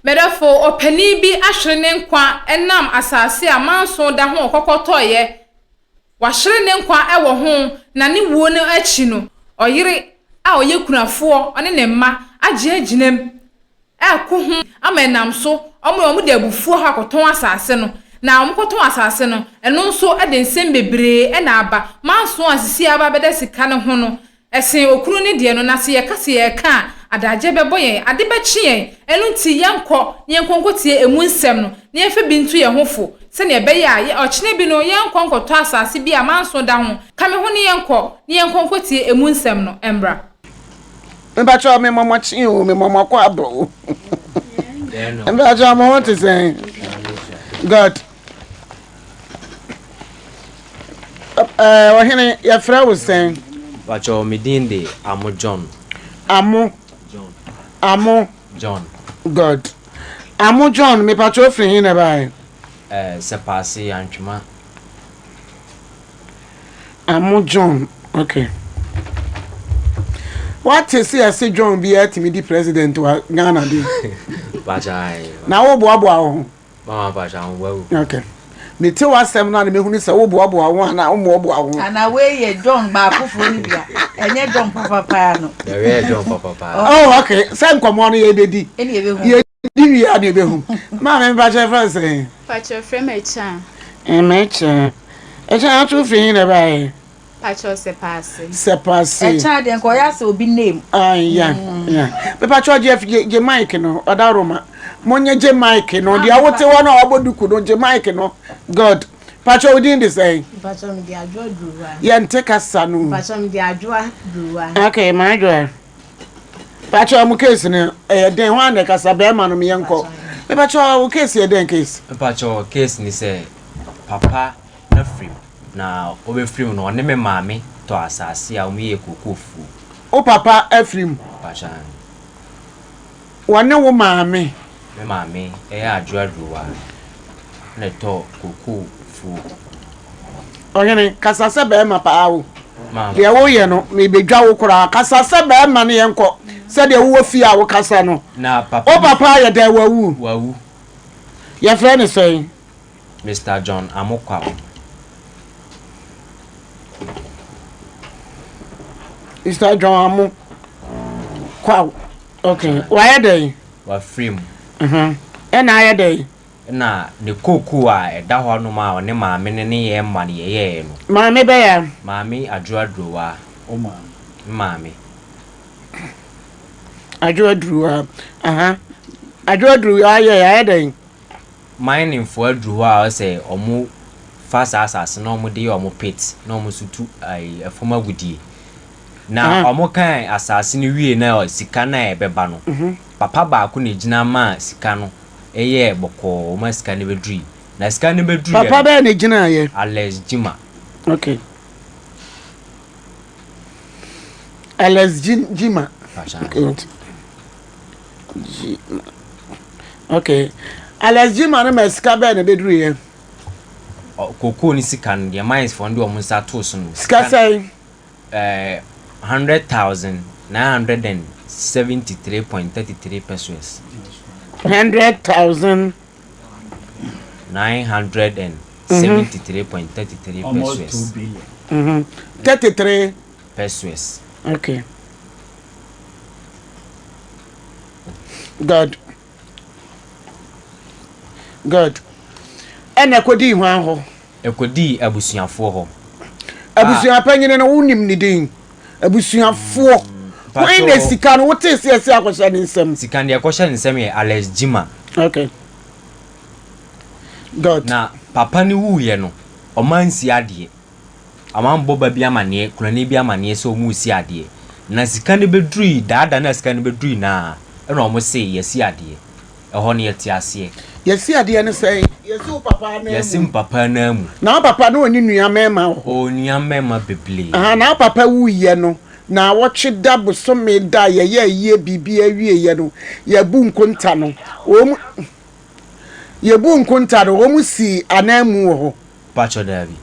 M'dɔfo, ɔpanin bi ahwere ne nkwa ɛnam asase a manso da ho ɔkɔkɔtɔeɛ. Wahwere ne nkwa wɔ ho na ne wuo no akyi no, ɔyere a ɔyɛ kunafoɔ ɔne ne mma agye agyinam reko ho ama ɛnam so wɔn wɔde abufuo akɔ akɔtɔn asase no. Na wɔkɔtɔn asase no, ɛno nso de nsɛm bebree na aba. Manso a sisi aba abɛda sika no ho no, Ɛsen okunu no deɛ no, na sɛ yɛka sɛ yɛreka a, adagyeɛ bɛbɔ yɛn, ade bɛkye yɛn. Ɛno nti, yɛnkɔ na yɛnkɔ nkɔtie emu nsɛm no, na yɛmfa bi nto yɛn ho fo, sɛdeɛ ɛbɛyɛ a, yɛ, ɔkyena bi no, yɛrenkɔ nkɔtɔ asase bi a manso da ho. Ka me ho na yɛnkɔ, na yɛnkɔ nkɔtie emu nsɛm no mmra. Mepakyɛw me mɔmɔ kye o, me mɔmɔ kɔ aba o. Mepakyɛw mo ho te sɛn? God. Ɛɛ ɔhene yɛfrɛ wo sɛn? Pakyɛw me din de Amo John. Amo. John. Amo. John. God. Amo John mepakyɛw ofiri he na ɛbaeɛ? Ɛɛ Sɛpaase Antwema. Amo John okay. Wate se yɛse John biara tumi di president wɔ Ghana de. Pakyɛw. Na woboaboa wo ho. Mama mpakyɛ ahoboa wu. Okay. Me te w'asɛm no a na mehunu sɛ woboaboa wo ho anaa wommoaboa wo ho. Ana wei yɛ John baakofoɔ no bia ɛnyɛ John papa paa no. Dabi ɛyɛ John papa paa. Oh okay sɛ nkɔmɔ no yɛbɛdi. Ɛne yɛbɛhu. Yɛdi wie a na yɛbɛhu. Maame mpakyɛ frɛ sɛn? Mpakyɛ frɛ me Ɛkyɛn. Ɛmɛkyɛn. Ɛkyɛn ato firi he na ɛbaeɛ? Pakyɛw sɛpaase. Sɛpaase. Ɛkyɛn adeɛ nka ɔyɛ asɛ obi name. Ah ya ya. Mepakyɛw gye gye gye mic no ɔdaroma. Monye gye mic no deɛ wote hɔ no a wabɔ duku no gye mic no. God. Pakyɛw wo din de sɛn? Mpakyɛw mede Adwoa Duruwa. Yɛnte kasa no. Mpakyɛw mede Adwoa Duruwa. Okay, Madwoa. Pakyɛw mo case no ɛyɛ den hwan na ɛkasa bɛrima no yɛnkɔ. Mepakyɛw wo case yɛ dɛn case? Mepakyɛw case ni sɛ papa na firim. Na ɔbɛfiri mu no, ɔne me maame tɔɔ asase a wɔyɛɛ kookoo fuo. Wo papa afiri mu? Mpakyɛ aane. Wɔne wo maame? Me maame yɛ Adwoa Duruwa na ɛtɔɔ kookoo fuo. Ɔhene, kasa sɛ bɛrima paa o. Maame. Deɛ woyɛ no, mebɛdwa wo koraa. Kasa sɛ bɛrima ne yɛnkɔ sɛdeɛ wowɔ fie a wokasa no. Na papa Wo bi. papa ayɛ dɛn? Wawu? Wawu. Yɛfrɛ no sɛn? Mister John Amokwao. Mister John Amo Kwao. Okay. Wayɛ dɛn? Wafiri mu. Mhm. Ɛna ayɛ dɛn? Ɛna ne kookoo a ɛda hɔ nom a ɔne maame no ne yɛn mma no yɛyɛɛ no. Maame bɛyɛ? Maame Adwoa Durowa. Wo maame. Me maame. Adwoa Durowa. Aha. Adwoa Durowa yɛ ayɛ dɛn? Mining foɔ aduru hɔ a ɔsɛ ɔmo fa saa asase no na ɔmo de yɛ ɔmo pit na ɔmo nso tu ayi ɛfam agudie. Na ɔmo kan asase no wie na sika no a ɛbɛba no, papa baako na egyina maa sika no ɛyɛɛ bɔkɔɔ ɔma sika no bɛdurui. Na sika no bɛduruiɛ Papa no, bɛn na egyinaeɛ? Alex Gyimah. Okay. Alex Gyimah. Pakyɛ. Good. Gyima. Okay. Alex Gyima no ma sika bɛn na ɛbɛduru yɛ? Kokoo ne sika no deɛ mines foɔ no de wɔn nsa too so no. Sika sɛn? Ɛɛ 100,973.33 pesos. 100,000. 973.33 Almost pesos. 2 billion. 33 pesos. Okay. Good. Good. Ɛna ɛkɔdii hwan hɔ? Ɛkɔdii abusuafoɔ hɔ. Abusua panyin no wonim ne din. Abusuafoɔ. Hwan na sika no wotee sɛ ɛsɛ akɔhyɛ ne nsam? Sika no deɛ ɛkɔhyɛ ne nsam yɛ Alex Gyimah. Okay. Good. Na papa no wuiɛ no, ɔma nsi adeɛ. Wɔammɔ ba bi amaneɛ, kunani bi amaneɛ sɛ wɔresi adeɛ. Na sika no bɛdurui, daada no a sika no bɛdurui no ara, ɛna wɔse yɛasi adeɛ. Ɛhɔ no yɛte aseɛ. Yɛasi adeɛ ne sɛn? Yɛasi wo papa ananmu. Yɛasi me papa ananmu. Na wo papa na ɔnni nua mmarima wɔ hɔ? Ɔwɔ nua mmarima bebree. Aha, na wo papa wuiɛ no, naawɔtwe da, bosome da a yɛyɛ ayie biribiara wieeɛ no, yɛabu nkonta no, wɔn, yɛbu nkonta no, wɔn sii ananmu wɔ hɔ. Pakyɛ daabi.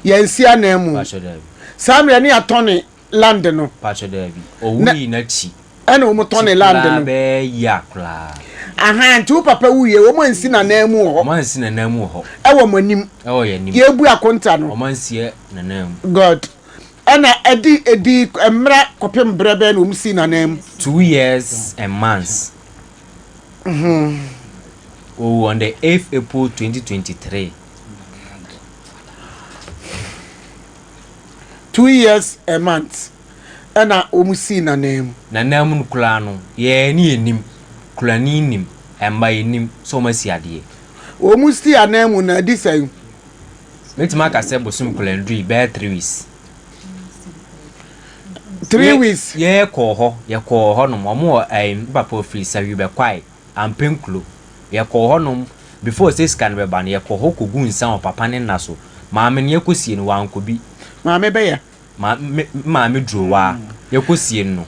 Yɛnsi ananmu. Pakyɛ daabi. Saa mmerɛ ne yɛatɔne land no. Pakyɛ daabi. Owui n'akyi. Ɛna wɔn tɔne land no. Ti koraa bɛyɛ year koraa. Ahaa, nti wo papa wuiɛ, wɔn ansi n'anan mu wɔ hɔ? Wɔn ansi n'anan mu wɔ hɔ. Ɛwɔ mo anim? Ɛwɔ yɛn anim. Yɛrebu akonta no? Wɔn ansi n'anan mu. Good. Ɛna ɛdi ɛdi mmerɛ kɔpem berɛ bɛn na wɔn sii n'anan mu? 2 years and months. Owu on the 8th April 2023. 2 years and months ɛna wɔn sii n'anan mu. N'anan mu no koraa no, yɛn ne yɛnnim, kurani nnim, ɛmma yɛnnim sɛ wɔn asi adeɛ. Wɔn sii anan mu no adi sɛn? Mɛtumi aka sɛ bosom koraa ndui, bɛyɛ 3 weeks. 3 weeks. Yɛ kɔɔ hɔ, yɛ kɔɔ hɔ nom, wɔn wɔ ɛɛ me papa ofiri Sawi bɛkwae, Ampenkuro. Yɛ kɔɔ hɔ nom, before sɛ sika no bɛba no, yɛ kɔɔ hɔ kɔ guu nsa wɔ papa ne nna so. Maame no yɛ kɔ sie no, wankɔ bi. Maame bɛyɛ. Ma me me maame Durowaa, yɛ kɔ sie no no.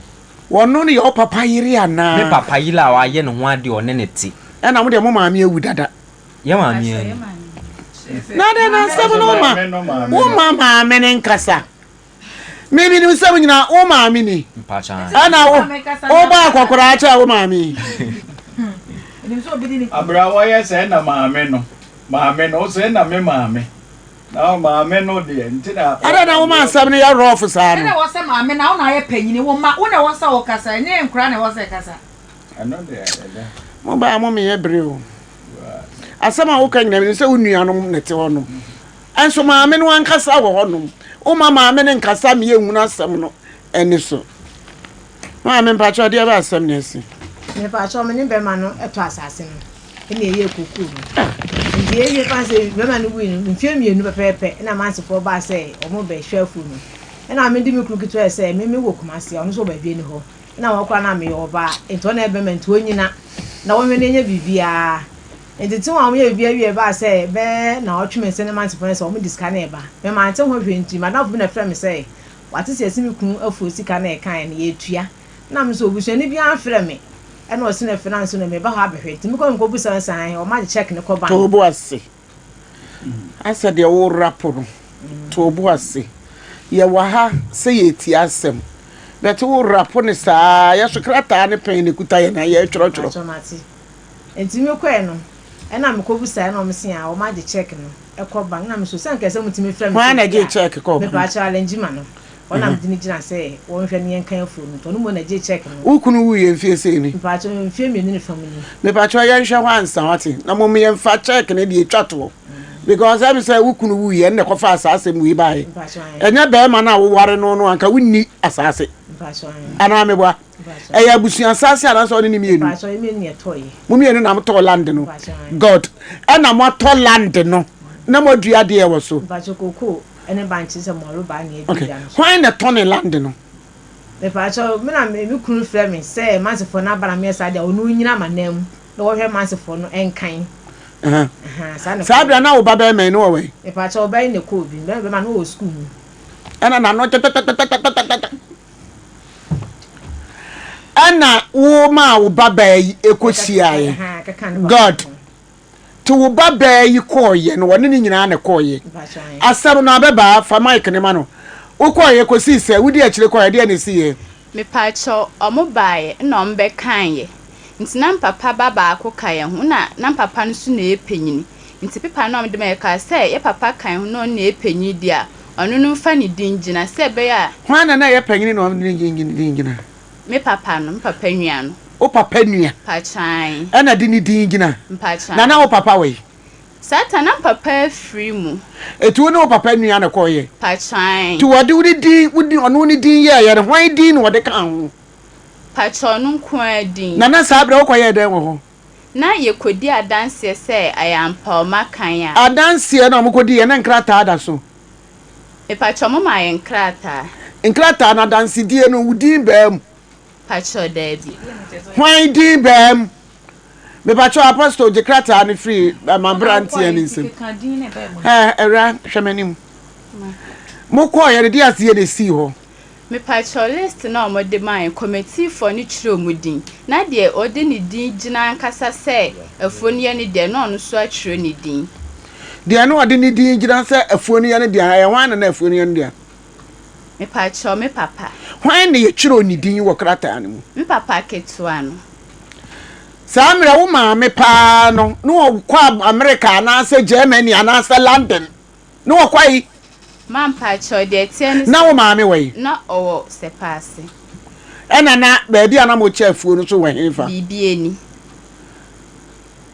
Wɔno no yɛ wo papa yere anaa? Me papa yere a wayɛ ne ho adeɛ ɔne no te. Ɛna mo deɛ mo maame awu dada. Yɛ maame ani. Na adɛn na asɛm no woma woma maame no nkasa? Me menim sɛ mo nyinaa wo maame ni. Ɛna wo wobɔ akɔkoraa kyɛ wo maame yi. Abira wɔyɛ sɛ na maame no maame no sɛ na me maame na maame no deɛ nti na. Adɛn na woma asɛm no yɛ rɔf saa no? Ɛna wɔ sɛ maame na wo na ayɛ panyini wo ma wo na ɛwɔ sɛ wo kasa ɛnyɛ nkora na ɛwɔ sɛ kasa. Ɛno deɛ ɛda. Mo baa mo meyɛ bere o. Asɛm a woka nyinaa menim sɛ wo nuanom na ɛte hɔnom. Ɛnso maame no ankasa wɔ hɔnom. Woma maame no nkasa ma yɛnhunu asɛm no ani so. Maame mpakyɛ ɔdeɛ bɛ asɛm na asi. Mepakyɛ me ne bɛma no tɔ asase no ɛna ɛyɛ kokoo no. Nti yɛwie fa sɛ bɛma no wui no mfie mmienu pɛpɛɛpɛ ɛna mansefoɔ baa sɛ wɔn bɛhwɛ afuo no. Ɛna me de me kunu ketewa yɛ sɛ me me wɔ Kumasi a ɔno nso wɔ baabi ani hɔ. Nna hɔ koraa na meyɛ ɔbaa, ntsi ɔno na ɔyɛ bɛrima ntsi onyina na wɔnhwɛ na yɛnyɛ biribiara. Ntsi tse a wɔyɛɛ biribiara wiei baa sɛ bɛyɛ naawɔtwe mmiɛnsa ne months pɛn sɛ wɔde sika no reba. Me manntse ho hwee ntsi m'adamfo bi na frɛɛ me sɛ ɔatse sɛ yɛse me kun afuo sika no a yɛkae no yɛretua. Nna me so obusuani biara mmfrɛ me ɛna ɔse na afei na nso no meba hɔ abɛhwɛ ntsi mekɔe mekɔbisa no sɛ ahe wɔagye check no kɔ bank. To wo bo ase. Asɛ deɛ wo rapo no to wo bo ase. Yɛwɔ ha sɛ yɛretie asɛm but wo rapo no saa yɛso krataa ne pɛn na ɛkuta yɛn a yɛretwerɛtwerɛ. Mpakyɛw mate. Nti me kɔɛ no ɛna me kɔ busaɛ na ɔmo se aa ɔmo agye check no ɛkɔ bank na me so sɛ anka ɛsɛ mo tumi frɛ me Hwan sɛ na bi ɛgyee a check kɔɔ bank? Mepakyɛw Alengyima no ɔna mede no gyina sɛ wɔnhwɛ na yɛnkan afuo no nti ɔno mmom na ɛgyee check no. Wo kunu wuiɛ mfie sei ni? Mpakyɛw mfie mmienu ne fa mu ni. Mepakyɛw yɛnhwɛ hɔ ansa wate na mom yɛnfa check no deɛ ɛtwa toɔ because ɛm sɛ wo kunu wuiɛ ɛna ɛkɔfaa saa asɛm wei baeɛ ɛnyɛ bɛrima no a woware no no anka wonni asaase anaa meboa ɛyɛ abusua asaase anaasɛ ɔne ne mmienu mo mmienu na motɔɔ land no God ɛna moatɔ land no na moadua adeɛ wɔ so okay hwan na ɛtɔ ne land no Mepaakyɛw, me na me kunu frɛ me sɛ Mansefoɔ no aba na meyɛ saa deɛ a, ɔno ɔnnyina m'anan mu na wɔhwɛ Mansefoɔ no nkan. Ahaa, saa na Saa berɛ na wo ba bɛrima yi ne wɔ wɛn? Mepaakyɛw, ɔbaa yi na ɛkɔɔ bi, me bɛrima no wɔ sukuu mu. Ɛna n'ano tɛtɛtɛtɛtɛtɛtɛ. Ɛna wo maa wo ba baa yi ɛkɔhyiaeɛ. God. Nti wo ba baa yi kɔɔeɛ no, wɔne ne nyinaa na ɛkɔɔeɛ. Asɛm no abɛbaa, fa mic no ma no. Wokɔɔeɛ kɔsii sɛ, wodi akyire kɔɔeɛ, deɛn na ɛsiiɛ? Mepakyɛw, ɔmo baeɛ nna ɔmo bɛkaeɛ. Nti na mpapa ba baako ka yɛn ho, nna na mpapa no nso na ɛyɛ panyini. Nti pepa no a ɔmo de ma yɛ kaa sɛ yɛ papa ka yɛn ho na ɔno na ɛyɛ panyini deɛ a, ɔno no mfa ne din ngyina sɛ ɛbɛyɛ a. Hwan na na ɛyɛ panyini na ɔno de ne din gyina? Me papa no, me papa nua no. Wo papa nua. Mpakyɛw. Ɛna de ne din gyina. Mpakyɛw. Na na wo papa wɔ he? Saa ta na papa afiri mu. Eti wo ne wo papa nua na ɛkɔɔ yɛ? Mpakyɛw. Ti wɔde wo ne din, wo din, ɔno ne din yɛɛyɛ no, hwan din na wɔde kaa ho? Mpakyɛw, ɔno nko ara din. Na na saa berɛ wokɔ yɛɛ dɛn wɔ hɔ? Na yɛkɔdi adanseɛ sɛ ɛyɛ ampa ɔma kan a. Adanseɛ no a mokɔdiiɛ na nkrataa da so? Mepakyɛw mo maa yɛn nkrataa. Nkrataa no adansedie no wo din baa mu? Pakyɛw daabi. Hwan din baa mu? Mepakyɛw apostle gye krataa no firi m'abranteɛ no nsam. Ɛɛ awura hwɛ m'anim. Mo kɔɔ yɛ no de aseɛ na esii hɔ. Mepakyɛw list no a wɔde maa yɛn, kɔmɛtiifoɔ no kyerɛw mu din, na deɛ ɔde ne din gyina ankasa sɛ afuo no yɛ ne deɛ na ɔno nso atwerɛ ne din. Deɛ na ɔde ne din gyina sɛ afuo no yɛ ne dea, ɛyɛ hwan na na afuo no yɛ ne dea? Mepakyɛw, me papa. Hwan na yɛtwerɛw ne din wɔ krataa no mu? Me papa ketewa no. Saa mmerɛ wo maame paa no na ɔkɔ America anaasɛ Germany anaasɛ London na ɔkɔ yi. Ma mpakyɛw deɛ ɛteɛ ne sɛ. Na wo maame wɔ yi? Na ɔwɔ Sɛpaase. Ɛna na baabi a na mokyɛ afuo no nso wɔ hefa? Biribi ani.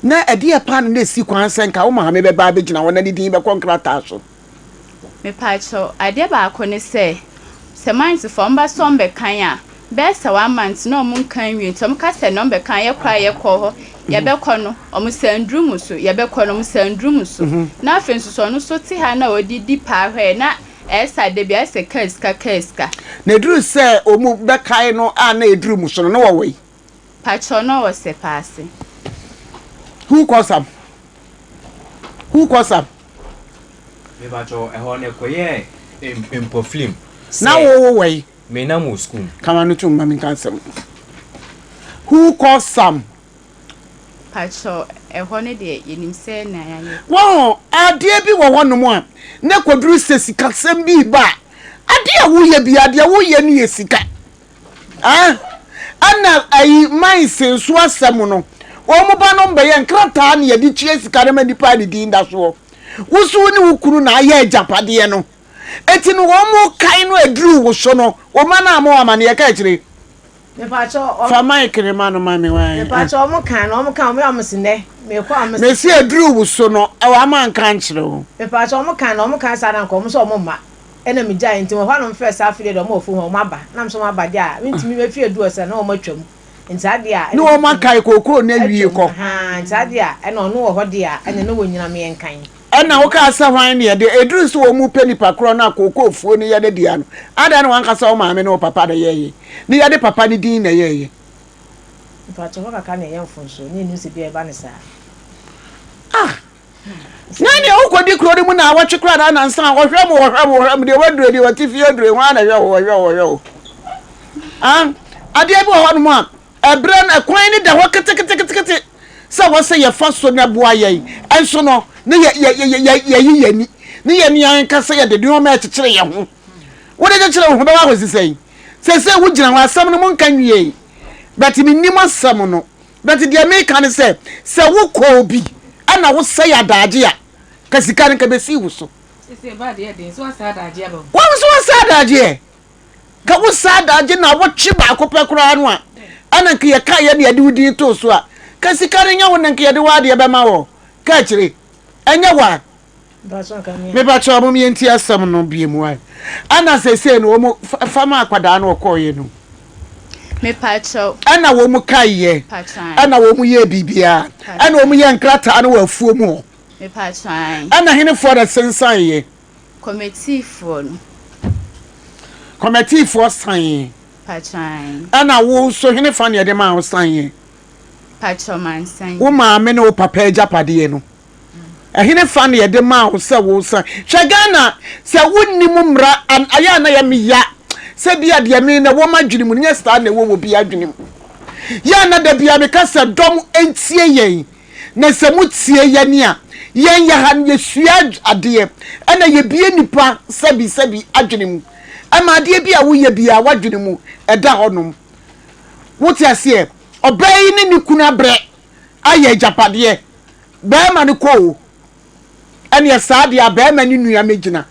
Na ɛdeɛ paa na na ɛsi kwan sɛ nka wo maame bɛba abɛgyina hɔ na ne din bɛkɔ nkrataa so? Mepakyɛw, adeɛ baako ne sɛ, sɛ Mansefoɔ ɔmo ba sɛ ɔmo bɛkan a, bɛyɛ sɛ one month na ɔmo nkan nwie nti ɔmo ka sɛ nea ɔmo bɛkan yɛ koraa yɛkɔ hɔ, yɛbɛkɔ no, ɔmo san duru mu so, yɛbɛkɔ no ɔmo san duru mu so. Na afei nso sɛ ɔno nso te ha na ɔdidi paa hwɛ na ɛyɛ sɛ ada bi ayɛ sɛ kaa sika kaa sika. Na ɛduru sɛ ɔmo bɛkae no a na ɛduru mu so no, na wɔwɔ he? Pakyɛw na ɔwɔ sɛpɛ ase. Who cause am? Who cause am? Mepakyɛw, ɛhɔ no ɛkɔyɛɛ mpɔfilim sɛ. Na wo wo wɔ yi? Me na mo school. Kama no tum ma me nka asɛm. Who cause am? Pakyɛw, ɛhɔ no deɛ yɛnim sɛ na yɛayɛ. Wahu, adeɛ bi wɔ hɔnom a, na ɛkɔduru sɛ sikasɛm bi reba a, adeɛ a woyɛ biara, deɛ woyɛ no yɛ sika. Ah, ɛna ayi mines nso asɛm no, wɔn ba no bɛyɛ nkrataa na yɛde tua sika no ma nipa a ne din da soɔ. Wo so wo ne wo kunu na ayɛ agyapadeɛ no. Eti no wɔn kae no aduru wo so no, wo mma no a mo amaneɛ ka akyire. Fa mic no ma no ma me wae. Mepakyɛ wɔn kan no, wɔn kan wɔn yɛ wɔn si nɛ, mekɔ a wɔn si. Mesi aduru wo so no, wɔn ama nka nkyerɛ wo. Mepakyɛ wɔn kan no, wɔn kan saa na nka wɔn sɛ wɔn mma. Ɛna megyae nti wɔ hɔ a na wɔfrɛ saa afei deɛ wɔn wɔ fam hɔ wɔn aba na mesɛ wɔn aba deɛ a mentumi mɛfiri adu hɔ sɛ na wɔn atwam nti saa deɛ a Ne wɔn akae kookoo no awie atwam kɔ. ahaa nti saa deɛ a ɛna ɔno wɔ hɔ deɛ a ɛna na wɔnyina me yɛnkan. Ɛna wokaa sɛ hwan ne ɛde ɛduru sɛ wɔn pɛ nipa korɔ no a kookoo fuo no yɛ ne dea no adɛn na wanka sɛ wo maame ne wo papa na ɛyɛɛyɛ ne yɛde papa no din na ɛyɛɛyɛ. Mpakyɛw hɔ kakra na ɛyɛ mfomsoɔ na ɛnim sɛ bia ɛba no saa. Ah! Na nea wokɔdi kuro no mu naawɔtwe koraa na nansa a ɔhwɛ mo ɔhwɛ mo ɔhwɛ mo deɛ wadure deɛ wate fie adure ho a na ɛhwɛ wo ɔhwɛ wo ɔhwɛ wo ah adeɛ bi wɔ hɔnom a ɛberɛ no ɛkwan no da hɔ keteketekete sɛ wɔ sɛ yɛfa so na ɛboa yɛn ɛnso no ne yɛ yɛ yɛ yɛ yɛyi yɛn ani ne yɛn ni ankasa yɛde nneɛma ɛkyekyere yɛn ho wode kyekyere wo ho bɛwɔ akɔsi sɛn sɛ sɛ wogyina hɔ asɛm no monka nwie bɛte menim asɛm no But deɛ meka ne sɛ, sɛ wokɔ obi ɛna wosɛe adaagye a, ka sika no nka bɛsii wo so. Wɔn nso wɔsɛ adaagyeɛ. Ka wosɛ adaagye na wotwe baako pɛ koraa no a, ɛna nka yɛka yɛ ne yɛde wo din too so a, ka sika no nyɛ wo na nka yɛde w'adeɛ bɛma wɔ. Ka akyire, ɛnyɛ wo a. Mepakyɛw mom yɛntie asɛm no biom wae. Ɛna seesei no wɔn fa ma akwadaa no ɔkɔɔyɛ no. Mepakyɛw. Ɛna wɔn kaeɛ. Pakyɛw. Ɛna wɔn yɛɛ biribiara. Ɛna wɔn yɛɛ nkrataa no wɔ afuo mu hɔ. Mepakyɛw. Ɛna henefoɔ na sensaneeɛ? Kɔmɛtiifoɔ no. Kɔmɛtiifoɔ saneeɛ. Pakyɛw. Ɛna wo nso henefa na yɛde maa wo saneeɛ? Pakyɛw mansan. Wo maame ne wo papa agyapadeɛ no. Ɛhenefa na yɛde maa wo sɛ wo san? Hwɛ Ghana, sɛ wonnim mmara a, ayɛ a na ɛyɛ me ya sɛ bi a deɛ me na ɛwɔ m'adwene mu no nyɛ saa na ɛwɔ wɔ bi adwene mu. Yɛ a na da biara meka sɛ dɔm ntie yɛn, na sɛ motie yɛn a, yɛn yɛ ha no yɛsua adeɛ, ɛna yɛbie nnipa sɛbi sɛbi adwene mu. Ɛma adeɛ bi a woyɛ biara w'adwene mu ɛda hɔnom. Wote aseɛ? Ɔbaa yi ne ne kunu abrɛ ayɛ agyapadeɛ. Bɛɛma no kɔ o, ɛneɛ saa deɛ a bɛɛma ne nua mɛgyina.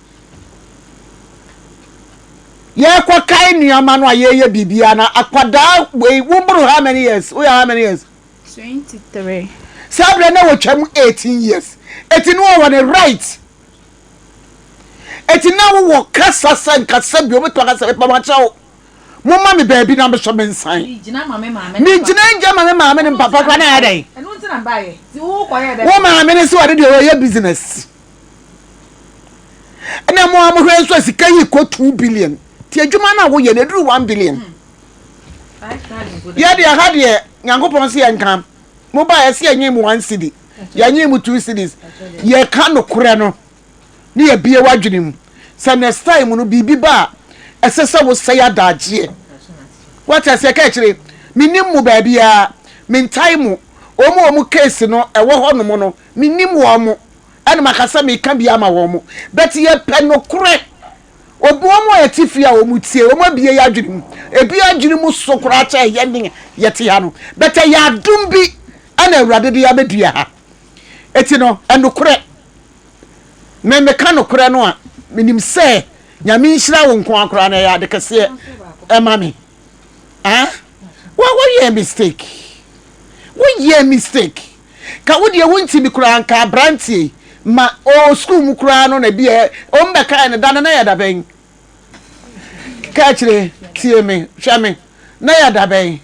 Yɛkɔ kae nneɛma no a yɛyɛ biribiara na akwadaa wei wo boro how many years? Woyɛ how many years? 23. Saa berɛ na wɔtwam 18 years. Eti no wɔwɔ ne right. Eti na wowɔ kasa sɛ nkasa bi obetumi aka sɛ mepam akyɛw. Momma me baabi na mesɔ me nsan. Megyina ngya ma me maame ne me papa koraa na ayɛ dɛn? Wo maame ne sɛ ɔde deɛ ɔyɛ business. Ɛna mo a mohwɛ nso a sika yi kɔ 2 billion. Ti adwuma no a woyɛ no ɛduru 1 billion. Yɛ deɛ ha deɛ Nyankopɔn sɛ yɛnka. Mo ba yɛsɛ yɛnye mo 1 cedi. Yɛnye mo 2 cedis. Yɛka nokorɛ no. ne yɛbue w'adwene mu sɛ next time no biribi ba a ɛsɛ sɛ wosɛe adagyeɛ. Wate aseɛ? Ka akyire, mennim mo baabiara, mentae mo, wɔn a wɔn case no ɛwɔ hɔ nom no, mennim wɔn, ɛna maka sɛ meka bi ama wɔn, but yɛpɛ nokorɛ. Obi wɔn a yɛte fie a wɔn tie, wɔn abue yɛ adwene mu, ebi adwene mu so koraa kyɛ yɛn ne yɛte ha no, but ɛyɛ adom bi. Ɛna Awurade de abɛdua ha. Eti no, ɛnokorɛ. Me meka nokorɛ no a, menim sɛ Nyame nhyira wo nko ara koraa no ɛyɛ ade kɛseɛ ɛma me. Ah, wo woyɛ mistake. Woyɛ mistake. Ka wo deɛ wontimi koraa nka aberanteɛ yi ma ɔwɔ sukuu mu koraa no na bi ɛ ɔm bɛkae no da no na yɛ da bɛn? Ka akyire tie me hwɛ me na yɛ da bɛn?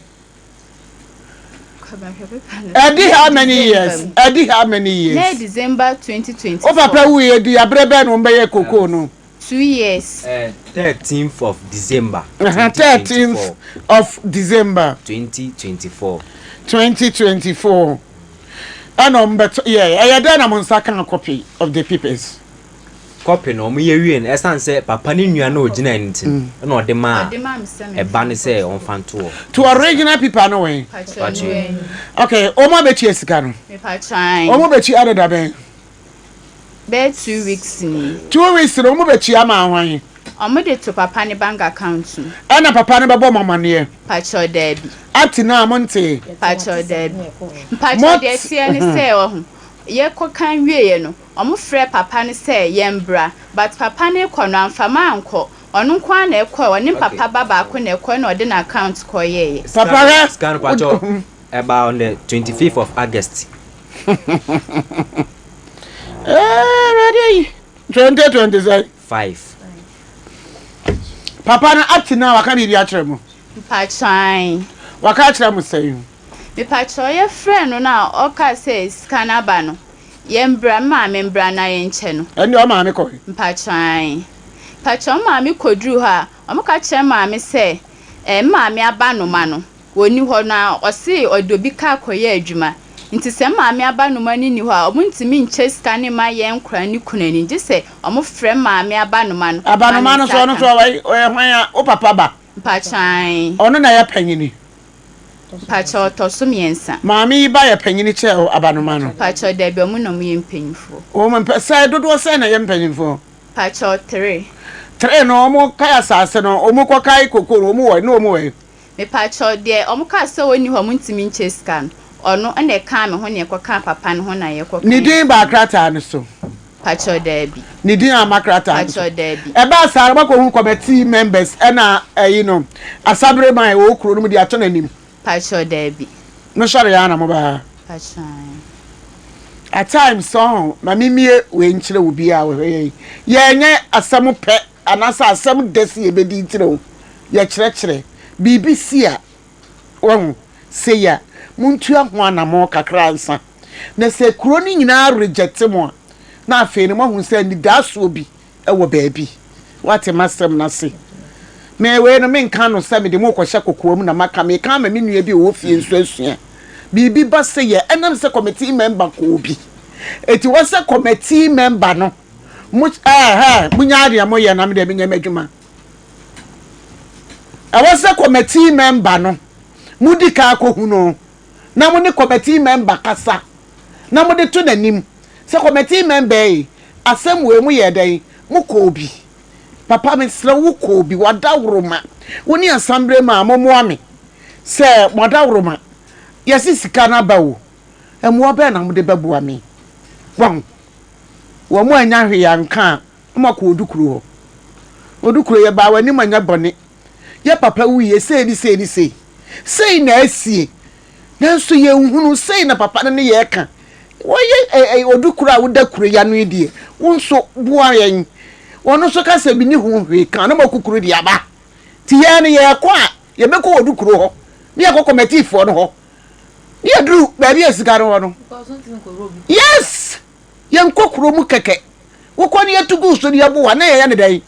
Ɛdi how many years? Ɛdi how many years? Na December 2024. Wo papa wuiɛ di aberɛ bɛn na wɔn bɛyɛ kokoo no? 2 years. 13th of December 2024. 13th of December. 2024. 2024. Ɛna wɔn bɛtɔ yɛ ɛyɛ dɛn na mo nsa kan copy of the papers? Copy no wɔn yɛ wie no ɛsan sɛ papa ne nua na ogyina ne ti no ɛna ɔde maa ɛba no sɛ ɔnfa nto hɔ. To original paper no wɛn. Okay, wɔn abɛtua sika no. Wɔn bɛtua adada bɛn. Bɛyɛ 2 weeks ni. 2 weeks no wɔn bɛtua ama ahwan? Wɔn de to papa ne bank account mu. Ɛna papa no bɛbɔ mo amaneɛ? Pakyɛw daabi. Up to now mo nte? Pakyɛw daabi. Mpakyɛw deɛ ɛteɛ ne sɛ ɔho yɛkɔ kan wieɛ no, wɔn frɛ papa no sɛ yɛn bra, but papa no kɔ no amfama ankɔ. Ɔno nko ara na ɛkɔɛ, ɔne papa ba baako na ɛkɔɛ na ɔde n'account kɔyɛɛyɛ. Papa hwɛ. Sika no pakyɛw ɛba on the 25th of August. Ɛɛ yi 2020 sɛ. 5. Papa no up to now waka biribi akyerɛ mo? Mpakyɛw. Waka akyerɛ mo sɛn? Mepakyɛw yɛfrɛ no na ɔka sɛ sika no aba no, yɛmbra, me maame mbra na yɛnkyɛ no. Ɛnde ɔmaame kɔe? Mpakyɛw. Mpakyɛw maame kɔduru hɔ a, ɔmo ka kyerɛ maame sɛ me maame aba noma no, wɔnni hɔ na ɔse ɔde obi kaa kɔyɛ adwuma. Nti sɛ maame aba noma no nni hɔ a, ɔmo ntumi nkyɛ sika no mma yɛn nkora ne kunu ani gye sɛ ɔmo frɛ maame aba noma no. Abanoma no so ɔno so ɔyɛ hwan a wo papa ba? Mpakyɛw. Ɔno na ɛyɛ panyini? Mpakyɛw ɔtɔ so 3. Maame yi ba yɛ panyini kyɛɛ abanoma no? Mpakyɛw dabi, ɔmo na ɔmo yɛ mpanyinfoɔ. Ɔmo mpɛ sɛ dodoɔ sɛn na ɛyɛ mpanyinfoɔ? Mpakyɛw 3. 3 no ɔmo kae asase no, ɔmo kɔ kae koko no, ɔmo wɔ ne ɔmo wɔ. Mepakyɛw deɛ ɔmo kaa sɛ wɔnni hɔ ɔmo ntumi nkyɛ sika no, ɔno ɛna ɛkaa me ho na ɛkɔkaa papa no ho na yɛkɔ Ne din baa krataa no so? Pakyɛw daabi. Ne din amma krataa no so? Pakyɛw daabi. Ɛbaa saa no moakɔhu committee members ɛna ɛyi no Asabere man ɛwɔ kuro no mu de ato n'anim? Pakyɛw daabi. No sɔre ara na mobaa? Pakyɛw. At times ɔho ma memmie wei nkyerɛ obiara a ɔhwɛ yɛn. Yɛnyɛ asɛm pɛ anaasɛ asɛm dɛ sɛ yɛbɛdi nkyerɛ wo. Yɛkyerɛkyerɛ. Biribi si a, wahu, sei a, montua ho anammɔn kakra ansa. Na sɛ kuro no nyinaa reject mo a, na afei no moahu sɛ anidaasoɔ bi wɔ baabi. Woate m'asɛm no ase? Me wei no menka no sɛ mede mo rekɔhyɛ kokoam na maka, meka ama me nua bi a ɔwɔ fie nso asua. Biribi ba sɛ yɛ, ɛnam sɛ committee member kɔɔ bi. Enti wɔ sɛ committee member no, mo, ɛɛ, monyaa deɛ moyɛ na me deɛ menyɛ m'adwuma. Ɛwɔ sɛ committee member no, modi kan kɔhu no na mo ne committee member kasa na mode to n'anim sɛ committee member yi, asɛm wei mo yɛɛ dɛn, mo kɔɔ bi. Papa mesrɛ wo kɔɔ bi, wadaworoma, wo ne asambre ma mommoa me sɛ mo adaworoma, yɛse sika no aba o, mmoa bɛn na mode bɛboa me? Wahu? Wɔn annya hwee anka a, na moakɔ Odukuro hɔ. Odukuro, yɛbaa w'anim anyɛ bɔne. Yɛ papa wuiɛ sei ne sei ne sei. Sei na asie. Nanso yɛnhunu sei na papa no ne yɛn reka. Wɔyɛ ɛ ɛ Odukuro a woda kuro yi ano yi deɛ, wo nso boa yɛn. Ɔno nso ka sɛ menni ho hwee ka, na moakukuru de aba. Nti yɛn no yɛrekɔ a, yɛbɛkɔ Odukuro hɔ, na yɛakɔ kɔmɛtiifoɔ no hɔ, na yɛduru baabi a sika no wɔ no. Yes! Yɛnkɔ kuro mu kɛkɛ. Wokɔ no yɛtu gu so no yɛbo wa na yɛyɛ no dɛn?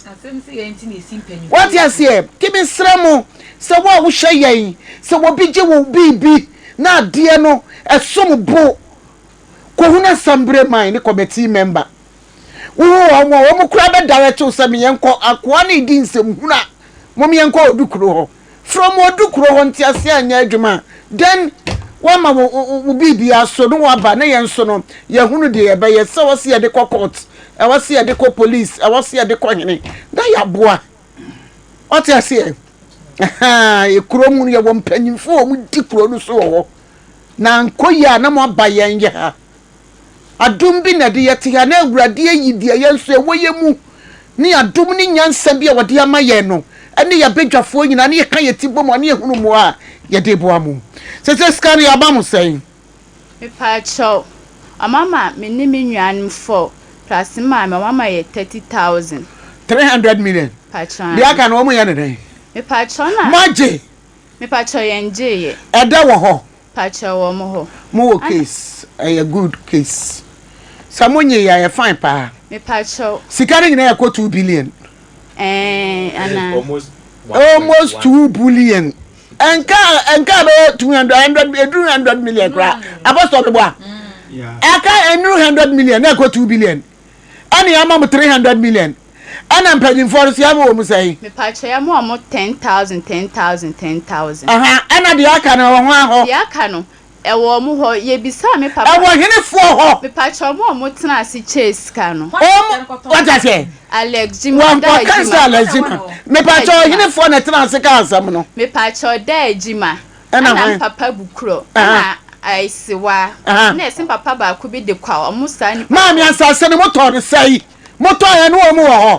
Wate aseɛ? Nti mesrɛ mo sɛ wo a wohwɛ yɛn, sɛ obi gye wo biribi na adeɛ no ɛsom bo, kɔhunu assembly man ne committee member. Wohu wɔn a, wɔn koraa bɛ direct wo sɛ meɛnkɔ, akoa no redi nsɛmhunu a, mom yɛnkɔ Odukuro hɔ. From Odukuro hɔ nteaseɛ anyɛ adwuma a, then woama wo wo biribiara so na woaba na yɛn nso no yɛahunu deɛ yɛbɛyɛ, sɛ ɛwɔ sɛ yɛde kɔ court, ɛwɔ sɛ yɛde kɔ police, ɛwɔ sɛ yɛde kɔ hene, na yɛaboa. Wate aseɛ? Ahaa, kuro mu no yɛwɔ mpanyinfoɔ a wɔdi kuro no so wɔ hɔ. Na ankɔ yie a na moaba yɛn yɛ ha. Adom bi na ɛde yɛte ha na Awurade ayi deɛ yɛn nso ɛwɔ yɛn mu ne adom ne nyansa bi a ɔde ama yɛn no ne yɛn abadwafoɔ nyinaa ne yɛka yɛn ti bɔ mu a ne yɛhunu mmoa a yɛde boa mo. Sese sika no yɛama mo sɛn? Mepaakyɛw, wɔama me ne me nuanom four plus me maame wɔama yɛ 30,000. 300 million. Pakyɛw Deɛ aka no wɔn yɛ no dɛn? Mepaakyɛw na. Moagye? Mepaakyɛw yɛn gyeeɛ. Ɛdɛ wɔ hɔ? Pakyɛw wɔ mo hɔ. Mo wɔ case ɛyɛ good case sɛ mo nye yɛ ɛyɛ fine paa. Mepakyɛw. Sika no nyinaa ɛkɔ 2 billion. Ɛɛn anaa. Almost 2 billion. Ɛnka ɛnka bɛyɛ 200 100 ɛduru 100 million koraa. Apostle mi bɔ a. Ɛka ɛnuru 100 million na ɛkɔ 2 billion. Ɛna yɛama mo 300 million. Ɛna mpanyinfoɔ no so yɛama wɔn sɛn? Mepakyɛ yɛama wɔn 10,000 10,000 10,000. Aha, ɛna deɛ aka no ɛwɔ hwan hɔ? Deɛ aka no, ɛwɔ wɔn hɔ. Yɛbisaa me papa. Ɛwɔ henefoɔ hɔ? Mepakyɛ wɔn a wɔtena ase kyɛɛ sika no. Wɔn, wate aseɛ? Alex Gyimah, Daa Wɔnkɔka sɛ Gyimah. Alex Gyimah. Mepakyɛ ɔhenefoɔ na ɛtena ase kaa asɛm no? Mepakyɛ Daa Gyimah. Ɛna Ɛna hwan? mpapa bukurɔ. Aha. Ɛna aesewa. Aha. Ɛna ɛse mpapa baako bi de kwa ɔmo saa nipa Maame korɔ. asase no motɔɔ no sɛe? Motɔɔ ɛne wɔn wɔ hɔ?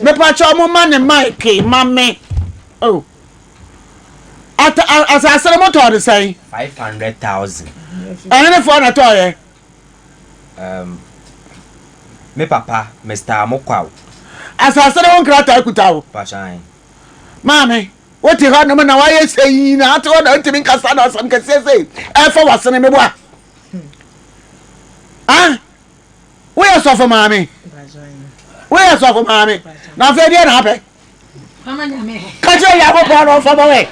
Mepakyɛ ɔmo ma ne mic ma me. Oh. Ata a asase no motɔɔ no sɛn? 500,000. Ɛhenefoɔ na ɛtɔɔyɛ? Um, me papa, Mister Amokwaw. Asase no ho nkrataa kuta wo? Pakyɛ ae. Maame. Wote hɔ nom na wayɛ sɛ yi na ate hɔ na ntumi nkasa na asɛm kɛseɛ sɛ ɛfa wasene meboa. Ah, woyɛ sɔfo maame. Woyɛ sɔfo maame. Na afei deɛ na apɛ. Ka kyerɛ Nyankopɔn na ɔmfa ma wɛ.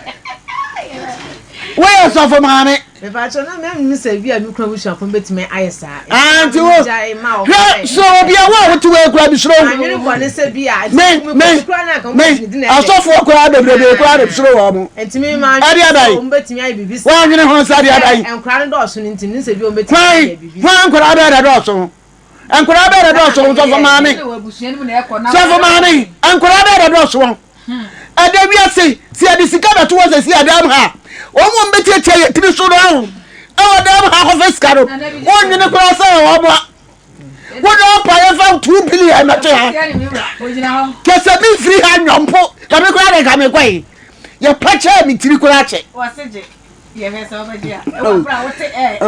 Woyɛ sɔfo maame. Mepakyɛw na mɛ mi sɛ bi a mi kura busuafo betumi ayɛ saa. Ah, nti wo hwɛ so obi a wo a wote wɔ ekura bi soro. Anwene bɔ ne sɛ bi a. Me me me asɔfoɔ koraa bebrebe koraa de soro wɔ mo. Ntumi ma Ɛde adan. wɔn betumi ayɛ biribi saa. Wɔn anwene ho nsa de adan. Nkora no dɔɔso no nti ne sɛ bi wɔn betumi Kwan ayɛ biribi. kwan nkora bɛyɛ dɛ dɔɔso. Nkora bɛyɛ dɛ dɔɔso sɔfo maame. Sɔfo maame nkora bɛyɛ dɛ dɔɔso. Ɛda wiase sɛ yɛde sika bɛto hɔ sɛsi ɛdam ha wɔn wɔn bɛtiatia yɛ tiri so no aho ɛwɔ dam ha kɔfɛ sika no wɔn nwene koraa sɛ ɛwɔ ɔmo a wɔn ɔpa yɛ fa 2 billion ɛmɛto ha kɛsɛ mi nfiri ha nyɔmpo na mi koraa de nka mi kɔ yi yɛ pa kyɛ mi tiri koraa kyɛ.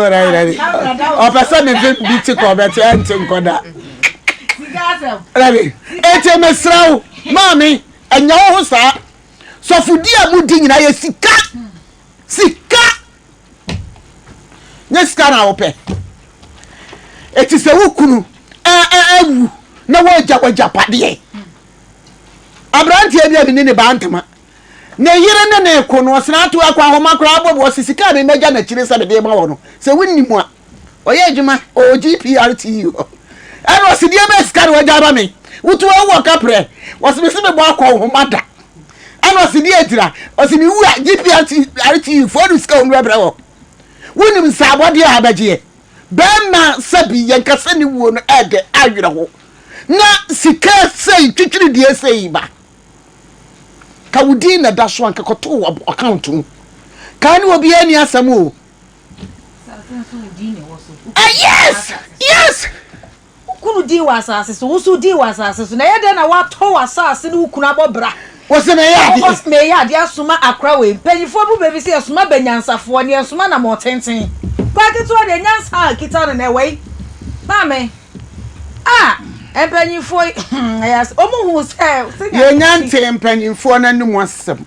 Ɔpɛ sɛ me vim bi te kɔ bɛte ɛnte nkɔ da. Rabi, eti mesrɛ wo, maame, ɛnyɛ wo ho saa. Sɔfodi a mudi nyinaa yɛ sika. Sika. Nyɛ sika na wopɛ. Eti sɛ wo kunu awu na woagya w'agyapadeɛ. Aberanteɛ bi a mene ne baa ntoma. Ne yere ne no reko no, ɔsene ato akɔ ahoma koraa abɔ mu. Ɔse sika a memɛgya n'akyire sɛ mede rema wɔ no, sɛ wonni mu a, ɔyɛ adwuma, ɔwɔ GPRTU hɔ. Ɛna ɔse deɛ bɛyɛ sika na wagya ama me? Wotu awu wɔ kaprɛ. Ɔse mese mebɔ akɔ nhoma da. Ɛna ɔse deɛ atira? Ɔse mewu a GPRTU foɔ de sika wɔn bɛbrɛ wɔ. Wonim nsaabɔdeɛ a abɛgyeɛ? Bɛrima sɛbi yɛnkasa ne wuo no ɛɛdɛ awerɛho. Na sika sei twitwiridie sei ba. Ka wo din na ɛda so anka kɔto wɔ account mu. Ka ne obiara ni asɛm o. Ah, yes, yes. Wo kunu din wɔ asase so, wo nso din wɔ asase so. Na ɛyɛ dɛn na woatɔ w'asase ne wo kunu abɔ bra? Wɔsɛ meyɛ adeɛ. Wɔsɛ meyɛ adeɛ asoma akora wei. Mpanyinfoɔ bu baabi sɛ yɛsoma banyansafoɔ ne yɛnsoma namɔtenten. Kwa ketewa deɛ nyansa a kita no na ɛwɔ yi. Maame. Ah! Mpanyinfoɔ yi, hmm, ɛyɛ asɛ, wɔn hu sɛ, sɛnea Yɛnya ntee mpanyinfoɔ no anom asɛm.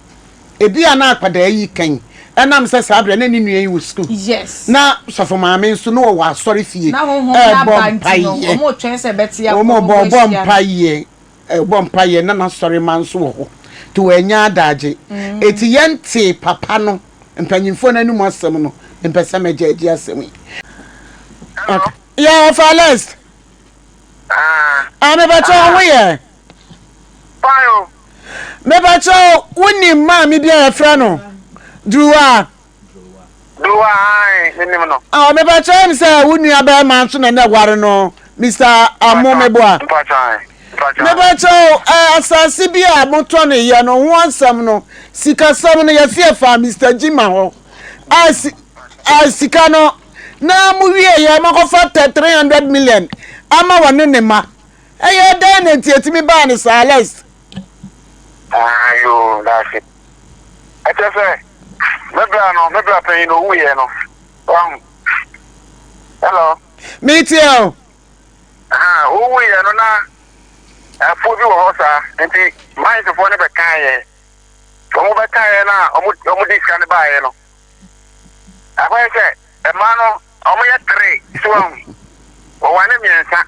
Ebia na akwadaa yi kan ɛnam sɛ saa berɛ na ne nua yi wɔ sukuu. Yes. Na sɔfo maame nso na ɔwɔ asɔre fie Na honhom no ɛrebɔ aba nti no, mpaeɛ. wɔn retwɛn sɛ ɛbɛte akɔ Wɔn na bɔ wɔn bɔ ahyia no. mpaeɛ ɛbɔ mpaeɛ na n'asɔre ma nso wɔ hɔ. Nti wɔanya adagye. Eti yɛntee papa no mpanyinfoɔ no anom asɛm no. Mempɛ sɛ mɛgya agye asɛm yi. Hello. Yɛ ɔfa list. Ah, mepakyɛ wo ho yɛ. Fine o. Mepakyɛ wo nim maame bi a yɛfrɛ no Duruwa. Duruwa ae, menim no. Ah, mepakyɛ m sɛ wo nua bɛrima nso na na ɛware no, Mr. Amo Meboa. Mpakyɛ ae. Mepakyɛ wo, eh, asase bi a motɔ no yɛ no ho asɛm no, sikasɛm no yɛse yɛfaa Mr. Jima hɔ. A si. sika no na mo wie yɛ mɔkɔfa tɛ 300 million ama wɔne ne ma. Ɛyɛ dɛn na nti etumi baa ne saa list? Ah, yoo, daase. Ɛkyɛ sɛ, me bra no, me bra panyin no owuiɛ no, wahu. Hello? Metie o. Aha, owuiɛ no na afuo bi wɔ hɔ saa, nti minesfoɔ no bɛkaeɛ. Wɔn bɛkaeɛ no a, wɔn wɔn de sika no baeɛ no, akɔyɛ sɛ mmaa no wɔyɛ tere, so wahu. Wɔwane mmiɛnsa.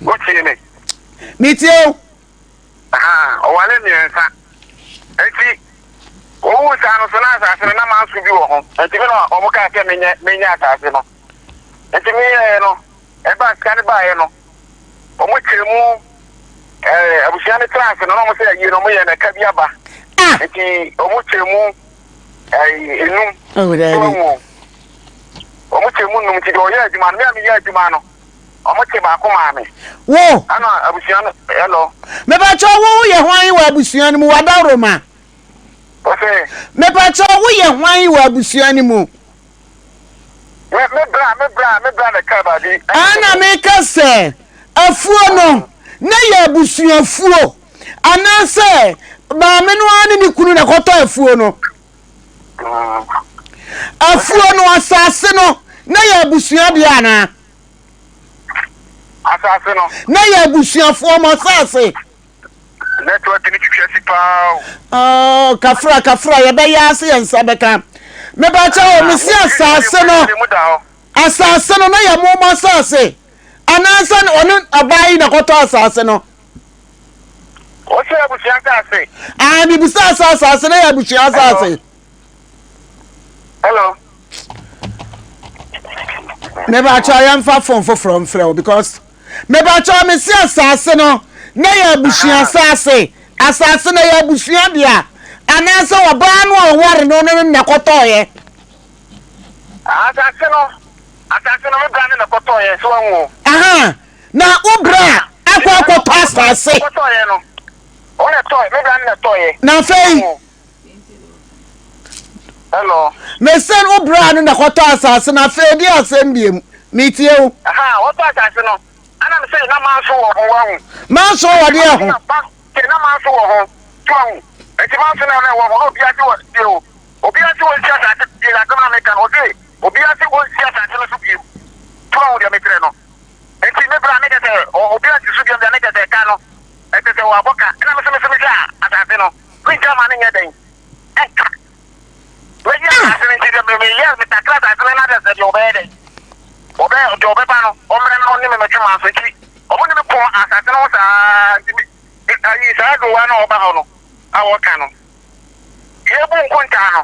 Wotie me? Metie o. Aha, ɔware mmiɛnsa. Enti, owuu saa no so na asase no na manso bi wɔ ho. Enti me na wɔn kaa sɛ menyɛ menyɛ asase no. Enti meyɛɛ no, ɛbaa sika no baeɛ no, wɔn kyerɛ mu ɛɛ abusua no tena ase no na wɔn sɛ ayie no wɔn yɛ no ɛka bi aba. Ah! Enti wɔn kyerɛ mu ɛɛ enum. Oh, So daabi. wɔn wɔn kyerɛ mu num nti deɛ ɔyɛ adwuma no me a meyɛ adwuma no. Ɔmo te baako maa me. Wo. Ɛna abusua no hello. Mepakyɛw wo yɛ hwan wɔ abusua no mu wadaworoma. Ose. Mepakyɛw wo yɛ hwan wɔ abusua no mu. Me me bra me bra me bra na ɛkaa baabi. Ɛna meka sɛ afuo no na yɛ abusuafuo anaasɛ maame no ara ne ne kunu na ɛkɔtɔ afuo no. Afuo no asase no na yɛ abusua deɛ anaa. Asase no. Na yɛ abusuafoɔ mo asase. Network ni twitwa si paa o. Oh, kafra kafra yɛbɛyɛ ase yɛn nsa bɛka. Mebakyɛ o mesi asase no. Asase no na yɛ mo mo asase. Anaasɛ ɔne ɔbaa yi na kɔtɔ asase no. Wɔsɛ abusua asase. Ah, mebisa sɛ asase no yɛ abusua asase. Hello. Mebakyɛ yɛmfa fon foforɔ mfrɛ wo because mebakyɛ mesi asase no na yɛ abusua asase. Asase no yɛ abusua dea anaasɛ ɔbaa no a ɔware no no na kɔtɔɔyɛ. Asase no, asase no me bra ne na kɔtɔɔyɛ so wahu o. Aha, na wo bra akɔ akɔtɔ asase. Ɔkɔtɔɔyɛ no, ɔna tɔɔ, me bra ne na tɔɔyɛ. Na afei. Hello. Mese wo bra no na kɔtɔ asase na afei di asɛm biem. Metie wo. Aha, wɔtɔ asase no. Ana me sɛ na manso wɔ ho wahu. Manso wɔ deɛ ho. Sɛ na manso wɔ ho. So wahu. Enti manso na na ɛwɔ ho na obi ase wɔ tie o. Obi ase wɔ nsi asase tie asɛm na meka no. Ɔse obi ase wɔ nsi asase no so biem. So wahu deɛ mekyerɛ no. Enti me bra ne kyɛ sɛ obi ansi so biam deɛ ne kyɛ sɛ ɛka no. Ɛkyɛ sɛ wɔabɔ ka. Ɛna me so me so me hwɛ a asase no. Menkyɛ ma no nyɛ dɛn. Ɛnka. Mɛyi asase no nti deɛ meyɛ metakra asase no na sɛ deɛ ɔbɛyɛ dɛn ɔbɛ deɛ ɔbɛba no ɔmmrɛ na ɔne me mɛtwe maa so nti ɔmo ne me kɔ asase no ho saa nti me ayi saa dowa na ɔba hɔ no a wɔka no yɛbu nkontaa no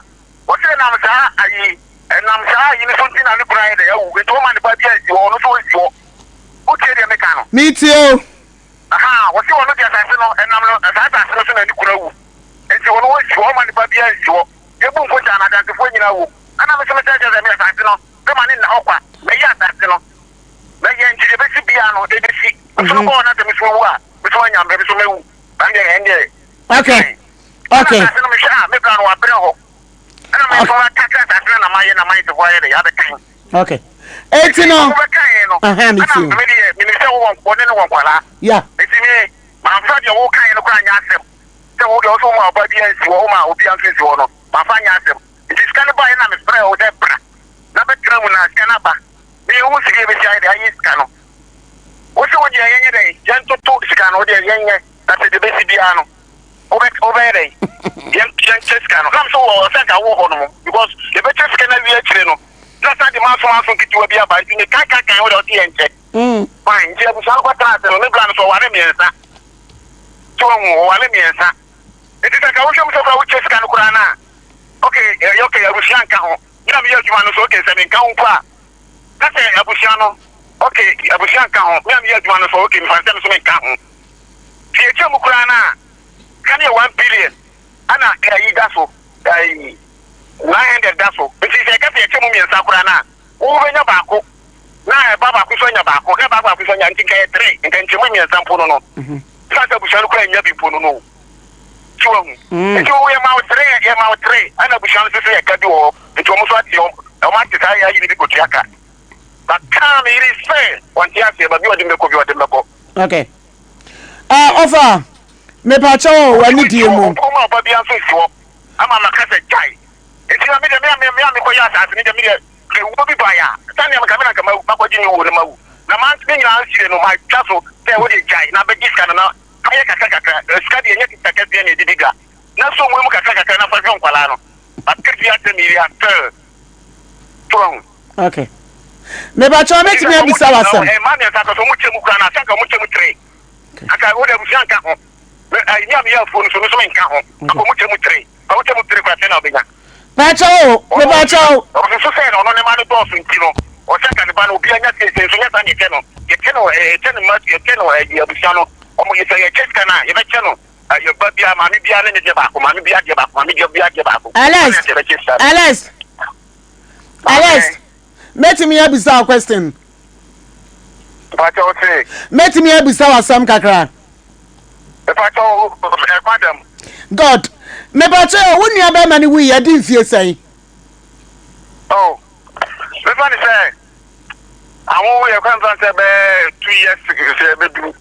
wɔsɛ nam saa ayi ɛnam saa ayi no so nti na ne kunu ayɛ dɛ awu nti wɔma ne ba bi ansi hɔ ɔno nso ɔnsi hɔ wotie deɛ meka no metie o Ahaa, wɔse ɔno deɛ asase no, ɛnam no, saa asase no so na ne kunu awu. Enti ɔno ɔnsi hɔ, ɔmma ne ba biara nsi hɔ. Yɛbu nkontaa no, adansefoɔ nyinaa wom. Ɛna me nso mesrɛ kyerɛ sɛ me asase no, mɛma no nna hɔ kwa. Mɛyɛ asase no, mɛyɛ, nti deɛ ɛbɛsi biara no, ɛbɛsi. Me nso mekɔ hɔ na sɛ me nso mewu a, me nso manya mmerɛ, me nso mɛwu. Ɛndeɛ, ɛndeɛ, Okay, okay. Ɛna asase no mehwɛ a, me bra no wabrɛ hɔ. Ɛna me nso matakra asase no na mayɛ na mayɛ sɛ hɔ ayɛ dɛ, yɛabɛkan. Okay. Eti no. Ɔmo bɛka yɛn no. Ɛhɛn mi ti o. Ɛna mi deɛ mi nim sɛ wowɔ wɔne ne wɔ nkwadaa. Ya. Eti mi manfa deɛ wo kan yɛn no koraa nyɛ asɛm. Sɛ wo deɛ ɔsɛ wo ma ɔba bi ansi hɔ wo ma obi nso nsi hɔ no manfa nyɛ asɛm. Nti sika no ba yɛ na mi frɛ wo sɛ bra na bɛ tena mu na sika no aba. Mi ehu sika yɛ besi ayɛ dɛ ayɛ sika no. Wo sɛ wo deɛ yɛnyɛ dɛ yɛn toto sika no wo deɛ yɛnyɛ na sɛ deɛ besi biara no. Wobɛ wobɛyɛ dɛn? Yɛn yɛnkyɛ sika no. Nam so wɔ sɛ nka wowɔ hɔ nom because yɛbɛkyɛ sika no awie akyire no na san de manso manso nketewa bi aba nti mekae kae kae wo deɛ ɔse yɛnkyɛ. Fine nti abusua no kɔtena ase no ne bra no so ɔware mmiɛnsa. So wahu ɔware mmiɛnsa. Nti sɛ nka wohwɛ mu sɛ koraa wokyɛ sika no koraa no a okay ɛyɛ okay abusua nka ho. Me na meyɛ adwuma no so okay sɛ menka ho mpo a na sɛ abusua no okay abusua nka ho me a meyɛ adwuma no so okay mefa no sɛ me so menka ho. Sɛ yɛkyɛ mu koraa no a, sika no yɛ 1 billion ɛna ɛyi da so, ɛyi 900 da so. Nti sɛ yɛka sɛ yɛkyɛ mu mmiɛnsa koraa no a, wo wobɛnya baako, na ɛba baako nso anya baako, na ɛba baako nso anya, nti nka yɛ three, nka nkyɛmu mmiɛnsa mpo no no. Sɛ sɛ abusua no koraa nnya bi mpo no no. So wahu? Nti wo yɛma wo tere, yɛma wo tere, ɛna abusua no nso so yɛ ka bi wɔ hɔ, nti wɔn nso ate wɔn, wɔn ate saa ayi no bi kɔtua ka. Maka me yere sɛ ɔnte aseɛ, baabi a ɔde me bɛkɔ bi ɔde me bɛkɔ. Okay. Uh, ɔfa, mepakyɛ wɔ w'ani die mu. Ɔkɔm a ɔba bia nso nsi hɔ, ama maka sɛ gyae. Nti na me deɛ, me a me a mekɔyɛ asase no deɛ, me deɛ, Sɛ wuo bi baeɛ a, sɛdeɛ anka me na anka mawu, makɔgye me wuo no mawu. Na ma ne nyinaa nsie no, matwa so sɛ wo deɛ gyae na bɛgye sika no na fa yɛ kakra kakra. Sika deɛ ɛnyɛ sika kɛseɛ na yɛde di dwa. Na sɔ mu mu kakra kakra na fa hwɛ nkwadaa no. Maka bi akyerɛ me yere asɛ. So wahu? Okay. Mebakyɛ mɛtumi abisa w'asɛm. Mmaa mmiɛnsa nka sɛ ɔmo kyɛ mu koraa no, asɛ anka ɔmo kyɛ mu tere. Anka wo de abusua nka ho. Ɛyi a meyɛ afuo no so no nso menka ho. Anka ɔmo kyɛ mu tere. Ɔmo kyɛ mu tere koraa sɛ na ɔbɛnya. Pakyɛw o, mepakyɛw. Ɔsusu sɛ ɔno ne mma no dɔɔso nti no, ɔsɛ nka ne ba no obiara nya seesei nso nyɛ saa na yɛkyɛ no. Yɛkyɛ no yɛkyɛ no mma yɛkyɛ no ɛyi abusua no. Ɔmo sɛ yɛkyɛ sika no a yɛbɛkyɛ no ɛyɛ ba biara maame biara ne ne deɛ baako maame biara deɛ baako maame deɛ biara deɛ baako. Alex, Alex, Alex, mɛtumi abisa wo question. Mpakyɛw se. Mɛtumi abisa wo asɛm kakra. Mepakyɛw eh, madam. God, mepakyɛw wo nua bɛrima no wui ɛdi mfie sɛn? Oh, mefa ne sɛ awo yɛ kwan fa sɛ bɛɛ 2 years sɛ bɛduru.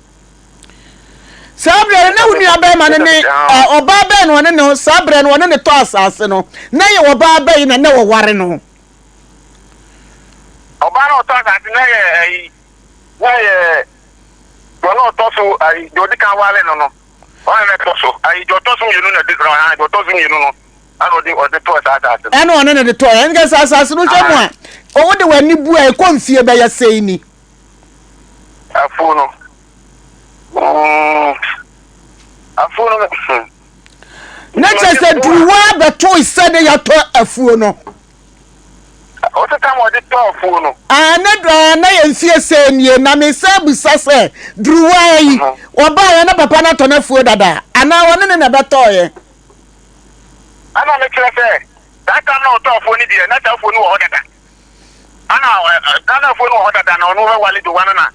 Saa berɛ no na wo nua bɛrima no ne ɔbaa bɛn na ɔne no saa berɛ no ɔne ne tɔ asase no na yɛ ɔbaa bɛn na na wɔware no? Ɔbaa na ɔtɔ asase na yɛ ɛyi na yɛ Deɛ ɔno ɔtɔ so ayi deɛ ɔdi kan ware no no ɔno na ɛtɔ so ayi deɛ ɔtɔ so mmienu na ɛdi kan deɛ ɔtɔ so mmienu no ɛna ɔde ɔde tɔɔ saa asase no. Ɛna ɔne no de tɔɔ ɛnka sɛ asase no hwɛ mu a ɔwɔ de w'ani bu a ɛkɔ mfie bɛyɛ sɛn ni. Afuo no mm afuo no hmm. Na kyerɛ sɛ duruwa bɛtoe sɛ ne yɛatɔ afuo no. Ɔsɛ tam a ɔde tɔɔ afuo no. Ah, ne dɔ a na yɛn fie sɛ nie, na mesan bisa sɛ, Duruwaa yi, ɔbaeɛ na papa no atɔ n'afuo dada, anaa ɔne no na ɛbɛtɔeɛ? Ɛna mekyerɛ sɛ, saa tam na ɔtɔɔ afuo no deɛ, na saa afuo no wɔ hɔ dada. Ɛna ɛ, na afuo no wɔ hɔ dada, na ɔno ɔbɛwale Dowa no na,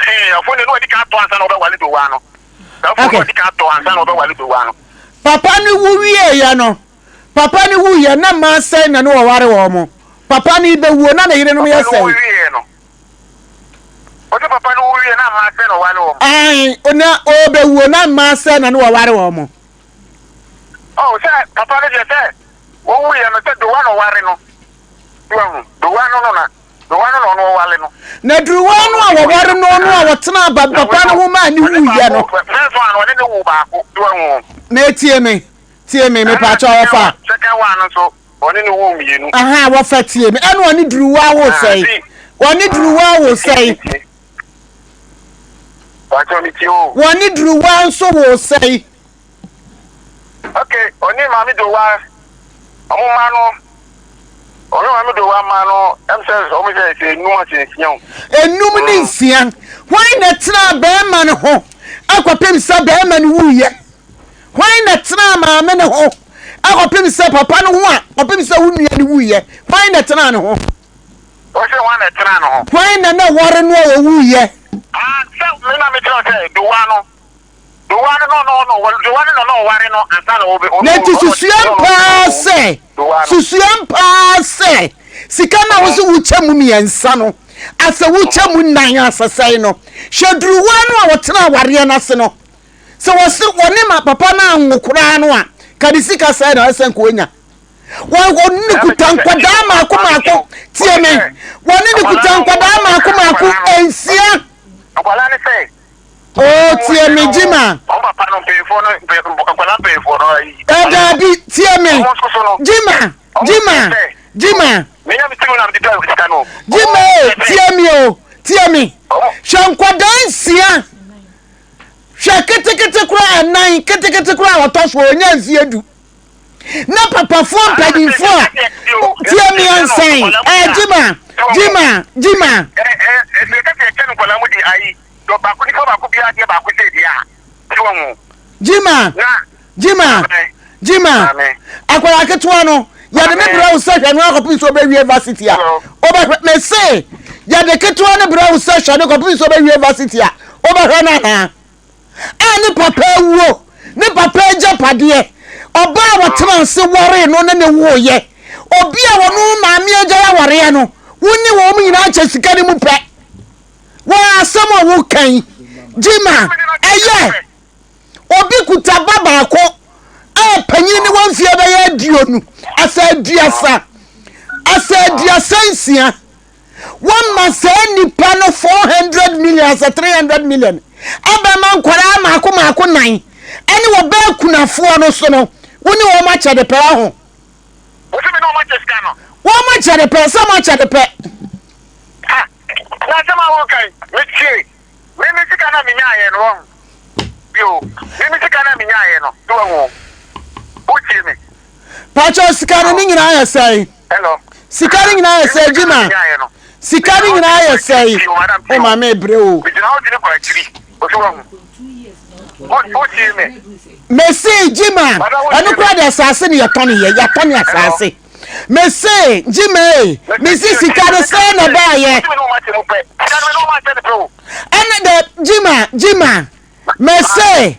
hee, afuo no deɛ na wadi kan atɔ ansa na ɔbɛwale Dowa no. Saa afuo no wadi kan atɔ ansa na ɔbɛwale Dowa no. Papa no wu wieeɛ no, Papa no wuiɛ na mmaa sɛn na ne wɔware wɔn mo? Papa no rebɛwuo na ne yerenom yɛ Papa no sɛn? wu wieɛ no. Ɔse papa no wu wieɛ na mmaa sɛn na ɔware wɔn? Ae, na ɔrebɛwuo na mmaa sɛn na ne wɔware wɔn mo? Oh, sɛ papa no deɛ sɛ ɔwuiɛ no sɛ Dowa na ɔware no. Wahu, Dowa no no na Dowa no na ɔno ɔware no. Na Duruwa no a wɔware no no a wɔtenaa papa no ho maa ne wuiɛ no. First one no ɔne ne woo baako. Wahu. Na tie me, Tie me, mepaakyɛw wɔfa. Second one no nso, ɔne no woo mmienu. Aha, wɔfa tie me. Ɛna ɔne duruwa wo sɛe. Ɔne duruwa wo sɛe. Paakyɛw me tie o. Wɔne duruwa nso wo sɛe. Okay, ɔne maame duruwa, ɔmo mma no, ɔne maame duruwa mma no, ɛm sɛ ɔmo sɛ sɛ enum asɛ nsia o. Enum ne nsia. Hwan na ɛtenaa bɛrima no ho akɔpem sɛ bɛrima no wuiɛ? Hwan na ɛtenaa maame no ho kɔpem sɛ papa no ho a kɔpem sɛ wo nua no wuiɛ? Hwan na ɛtenaa ne ho? Wɔsɛ hwan na ɛtenaa ne ho? Hwan na na wɔre no a ɔwuiɛ? Ah, sɛ me na mekyerɛ sɛ Dowa no, Dowa no na ɔno ɔno Dowa no na ɔno ɔware no ansa na ɔbɛ ɔno. Na nti susuam paa sɛ, susuam paa sɛ sika no a wo sɛ wokyɛ mu mmiɛnsa no, asɛ wokyɛ mu nnan asɛsɛe no, hwɛ duruwa no a ɔtena awareɛ no ase no, Sɛ wɔse wɔne ma papa no anwo koraa no a, ka ne sika sɛɛ na ɛsɛ nka onya. Wɔne ne kuta nkwadaa maako maako, tie me, wɔne ne kuta nkwadaa maako maako nsia. Nkwadaa ne sɛ. Oh, tie me, Jima. Wɔn papa no mpanyinfoɔ no nkwadaa mpanyinfoɔ no ayi. Ɛdaabi, tie me. Jima, Jima, Jima. Jima, eh, tie me o, tie me. Hwɛ nkwadaa nsia. Hwɛ ketekete koraa ɛnan ketekete koraa a ɔtɔ so ɔnya mfeɛ du na papafoɔ mpanimfoɔ a tie me ansan ɛɛ gyima gyima gyima. Gyima gyima gyima akwadaa ketewa no yɛde ne brɛ wo sɛ hwɛ no akɔpem sɛ ɔbɛwie varsity a ɔbɛhwɛ mese yɛde ketewa no brɛ wo sɛ hwɛ no kɔpem sɛ ɔbɛwie varsity a wobɛhwɛ no anaa a ne papa awuo ne papa agya. agyapadeɛ, ɔbaa a wɔtena ase waree no ne ne woeɛ, obi a wɔne wo maame agyae awareɛ no, wo ne wɔn nyinaa kyɛ sika no mu pɛ. Wɔ asɛm a woka yi, Gyima, ɛyɛ obi kuta ba baako a panyin ne wɔn mfeɛ bɛyɛ aduonu, asa aduasa, asa 36. Wɔma saa nipa no 400 million asa 300 million abɛma nkwadaa mmaako mmaako nan ɛne wɔbɛɛ kunafoɔ no so no, wo ne wɔn akyɛ de pɛ ho. Wɔn akyɛ de pɛ sɛ wɔn akyɛ de pɛ. Ah, na asɛm a woka yi, metie. Me me sika na menyaeɛ no, wahu. Yo, me me sika na menyaeɛ no, so wahu o. Wotie me? Pakyɛ sika no ne nyinaa yɛ sɛn? Hello. Sika no nyinaa yɛ sɛn, Jima? Sika no nyinaa yɛ sɛn? O ma me brɛ o. Megyina hɔ dwene kɔ akyiri, o so wahu. Wotie me? Mese Jima, ɛno koraa de asase ne yɛtɔne yɛ, yɛatɔne asase. Mese Jima e, mese sika no sɛn na ɛbaayɛ? Ɛne dɛ Jima, Jima, mese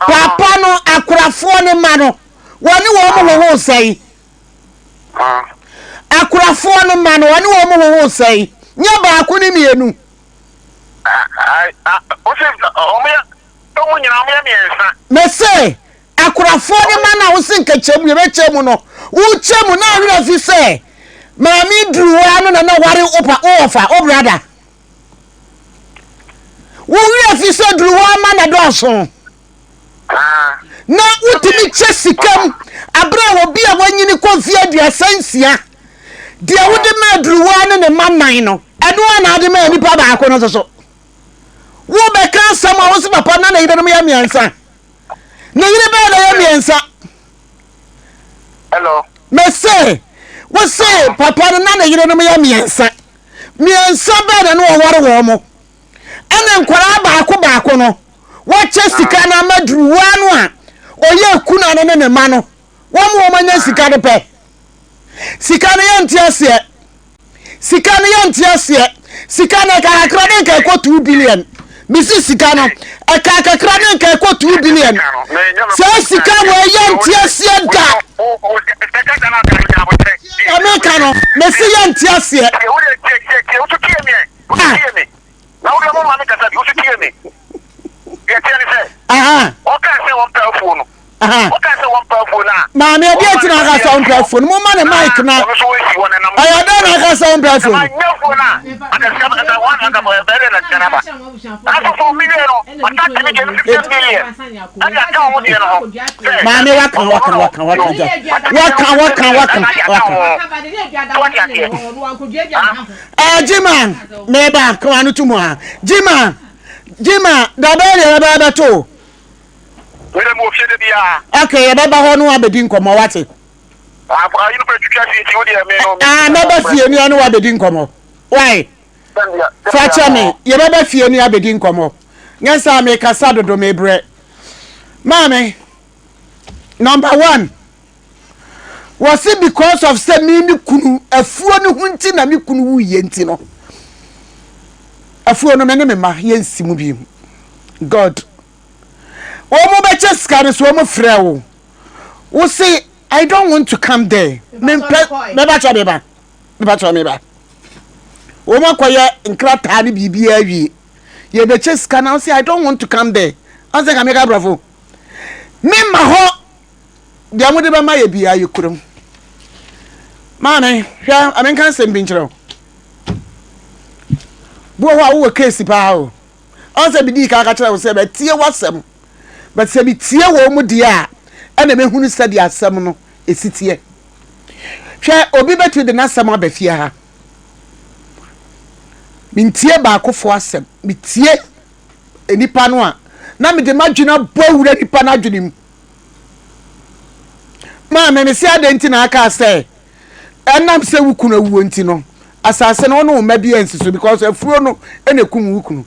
papa no akorafoɔ no ma no, wɔne wɔn hoho sɛn? Akorafoɔ no ma no, wɔne wɔn hoho sɛn? Nyɛ baako ne mmienu. Mese akorafoɔ no ma no a wose nka kyɛ mu yɛbɛkyɛ mu no wokyɛ mu na awerɛ fi sɛ maame duru hɔ ano na na ware wopa wowɔfa wo brada wo werɛ fi sɛ duru hɔ ama na dɔɔso na wotumi kyɛ sika mu aberɛ a obi a wanyini kɔ mfeɛ 36 deɛ wode ma aduruwa ne ne mma nan no ɛno a na ade ma nipa baako no nso so wobɛka asɛm a wo se papa na ne yerenom yɛ mmiɛnsa ne yere bɛɛ na yɛ mmiɛnsa Hello. Mese wo se papa no na ne yerenom yɛ mmiɛnsa mmiɛnsa bɛɛ na ne wɔware wɔn mo ɛne nkwadaa baako baako no wɔkyɛ sika no ama duruwa no a ɔyɛ kuna no ne ne ma no wɔn wɔn anya sika no pɛ sika no yɛnte aseɛ sika no yɛnte aseɛ sika no ɛka kakra ne nka ɛkɔ 2 billion mesi sika no ɛka kakra ne nka ɛkɔ 2 billion saa sika wɔ yɛnte aseɛ da ɛmeka no mesi yɛnte aseɛ Ah. Na wo deɛ mo ma me kasa bi, wo so tie me. Deɛ teɛ ne sɛ, ɔkaa sɛ wɔmpɛ afuo no. Ɔkaa sɛ wɔmpɛ afuo no a. Maame ɛdeɛ nti na aka sɛ ɔmpɛ afuo no, mo ma ne mic na. Ɔno nso wɔasi hɔ na nam. Ɛyɛ dɛn na aka sɛ ɔmpɛ afuo no? Nyɛ afuo no a, anka sika anka wɔn anka bɛyɛ dɛ na sika no aba. Nanso so mi wie no, ɔsan tumi gye no 50 million ɛde aka wɔn deɛ no ho. Maame waka waka waka waka gya waka waka waka waka. Eh, Jima, meba, kawa no to mu ha. Jima, Jima, da bɛyɛ deɛ bɛbɛ bɛto. Mede mu ofie de bia. Okay, yɛbɛba hɔ no abɛdi nkɔmmɔ wate. Ah, mɛba fie no ne wabɛdi nkɔmmɔ. Why? Fa kyɛ me, yɛbɛba fie no abɛdi nkɔmmɔ. Nyɛ saa mekasa dodo mebrɛ. Maame, number one. Wɔse because of sɛ me me kunu afuo no ho nti na me kunu wuiɛ nti no afuo no me ne me ma yɛnsi mu bi God wɔn mo bɛkyɛ sika no so wɔn frɛ wo wo se I don't want to come there mempɛ mɛba kyɛ meba meba kyɛ meba wɔn akɔyɛ nkrataa ne biribiara awie yɛbɛkyɛ sika na wo se I don't want to come there ɔnsɛ ka meka aborɔfo memma hɔ Deɛ mode bɛma yɛ biara yɛkura mu. Maame, hwɛ, ma menka asɛm bi nkyerɛ wo. Bi wɔ hɔ a wowɔ case paa o. Ɔn sɛ medii kan ka kyerɛ wo sɛ matie w'asɛm. But sɛ metie wɔn mu deɛ a, ɛna mɛhunu sɛdeɛ asɛm no ɛsi teɛ. Hwɛ, obi bɛtumi de n'asɛm aba fie ha. Mentie baakofoɔ asɛm. Metie nipa no a, na mede m'adwene abɔ awura nipa no adwene mu. Maame, mese adɛn nti na aka sɛ ɛnam sɛ wo kunu awuo nti no asase no wo ne wo mma bi ansi so because afuo no na ɛkum wo kunu.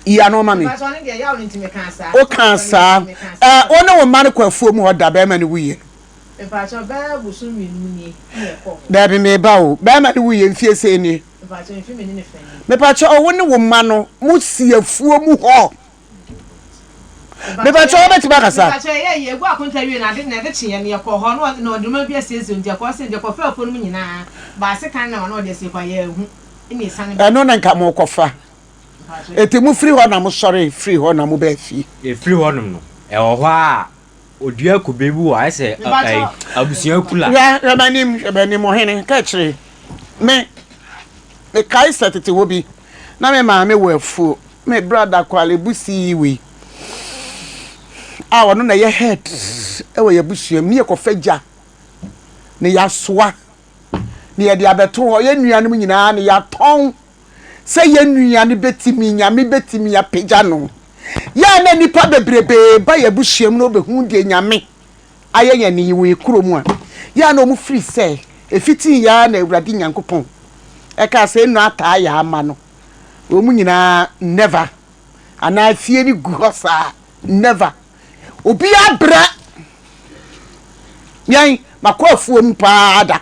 Yi ano ma me. Wokaa saa. Wo ne wo mma no kɔ afuo mu hɔ da bɛrima no wuiɛ no. Daabi meba o. Bɛrima no wuiɛ mfie sɛn nie? Mepakyɛ wo ne wo mma no mo si afuo mu hɔ. Mepakyɛ wobɛtumi akasa. Mepakyɛ yɛ yɛ egu akonta wie na ade na ɛde kyeɛ no yɛkɔɔ hɔ na na ɔde nnoɔma bi asiesie nti yɛkɔɔ sɛ nti yɛkɔfaa afuo no mu nyinaa baa sekan na na ɔde asie kɔ a yɛanhu ɛna yɛsane Ɛno na nka mokɔfa. Enti mofiri hɔ na mosɔre firii hɔ na mobaa fie. Yɛfiri hɔnom no, ɛwɔ hɔ a ɔdua kube bi wɔ ayɛ sɛ ɛɛ abusua kula. Hwɛ, hwɛ m'anim, hwɛ m'anim, ɔhene, ka kyerɛ me. Mekae sɛ tete hɔ bi, na me maame wɔ afuo. Me brada Kwale Busi wei a ɔno na ɛyɛ head wɔ yɛn abusua mu, ne yɛkɔfa gya na yɛasoa na yɛde abɛto hɔ, yɛn nuanom nyinaa na yɛatɔn sɛ yɛn nua no bɛtumi, Nyame bɛtumi apagya no. Yɛ a na nnipa bebrebee ba yɛn abusua mu na wɔbɛhu deɛ Nyame ayɛ yɛn wɔ yɛn kuro mu a, yɛ a na wɔn firi sɛ ɛfitii yɛ ara na Awurade Nyankopɔn ɛkaa sɛ nnɔ ataa yɛ ama no. Wɔn nyinaa never anaa fie no gu hɔ saa never. Obiara brɛ yɛn makɔ afuo mu paa da.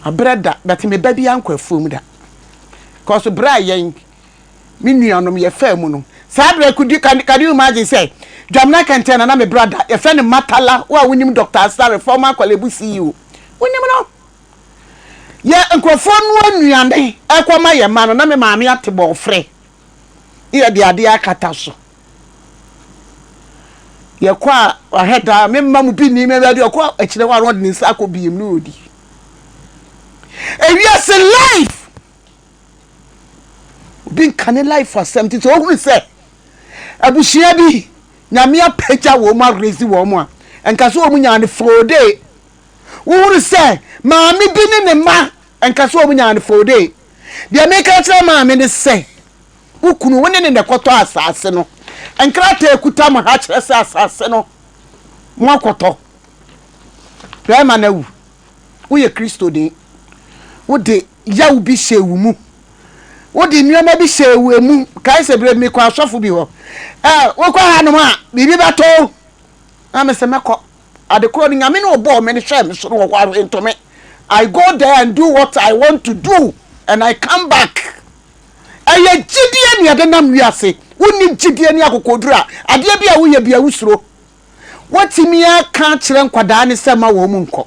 Mabrɛ da but me ba biara nkɔ afuom da. Cause berɛ a yɛn me nuanom yɛfaa mu no saa berɛ could you, can, can you imagine sɛ Dwamena Kɛntɛn na na me brada yɛfrɛ no Matala wo a wonim Dr. Asare former Korle-Bu CEO wonim no yɛ nkurɔfoɔ noa nnuane ɛkɔma yɛn mma no na me maame ate bɔɔfrɛ ne yɛde adeɛ akata so Yɛkɔ a, wahwɛ daa, me mma mu bi nni me baabi ɔkɔ akyire hɔ a na ɔde ne nsa akɔ biem na ɔdi. Ewiase life! Obi nka ne life asɛm nti sɛ ohunu sɛ abusua bi nyame apagya wɔn mu arezi wɔn mu a, nka sɛ wɔn nyaa no foodee. Wohunu sɛ maame bi ne ne mma nka sɛ wɔn nyaa no foodee. Deɛ meka kyerɛ maame ne sɛ Wo kunu, wo ne no na ɛkɔtɔ asase no. Nkrataa a ɛkuta mo ha kyerɛ sɛ asase no, moakɔtɔ. Barima no awu. Woyɛ Kristoni. Wode yaw bi hyɛɛ wo mu. Wode nneɛma bi hyɛɛ wo mu. Kae sɛ berɛ bi mekɔ asɔfo bi hɔ. Ɛ, wokɔ hanom a, biribi bɛtɔ wo. Na mese mɛkɔ. Ade korɔ no, Nyame na ɔbɔɔ me no hwɛɛ me so no wɔ hɔ a, ntome. I go there and do what I want to do and I come back. Ɛyɛ gyidie na yɛde nam wiase. Wonni gyidie ne akokoɔduro a, adeɛ bi a woyɛ biara wosuro. Woatumi aka akyerɛ nkwadaa no sɛ mma wɔn nkɔ.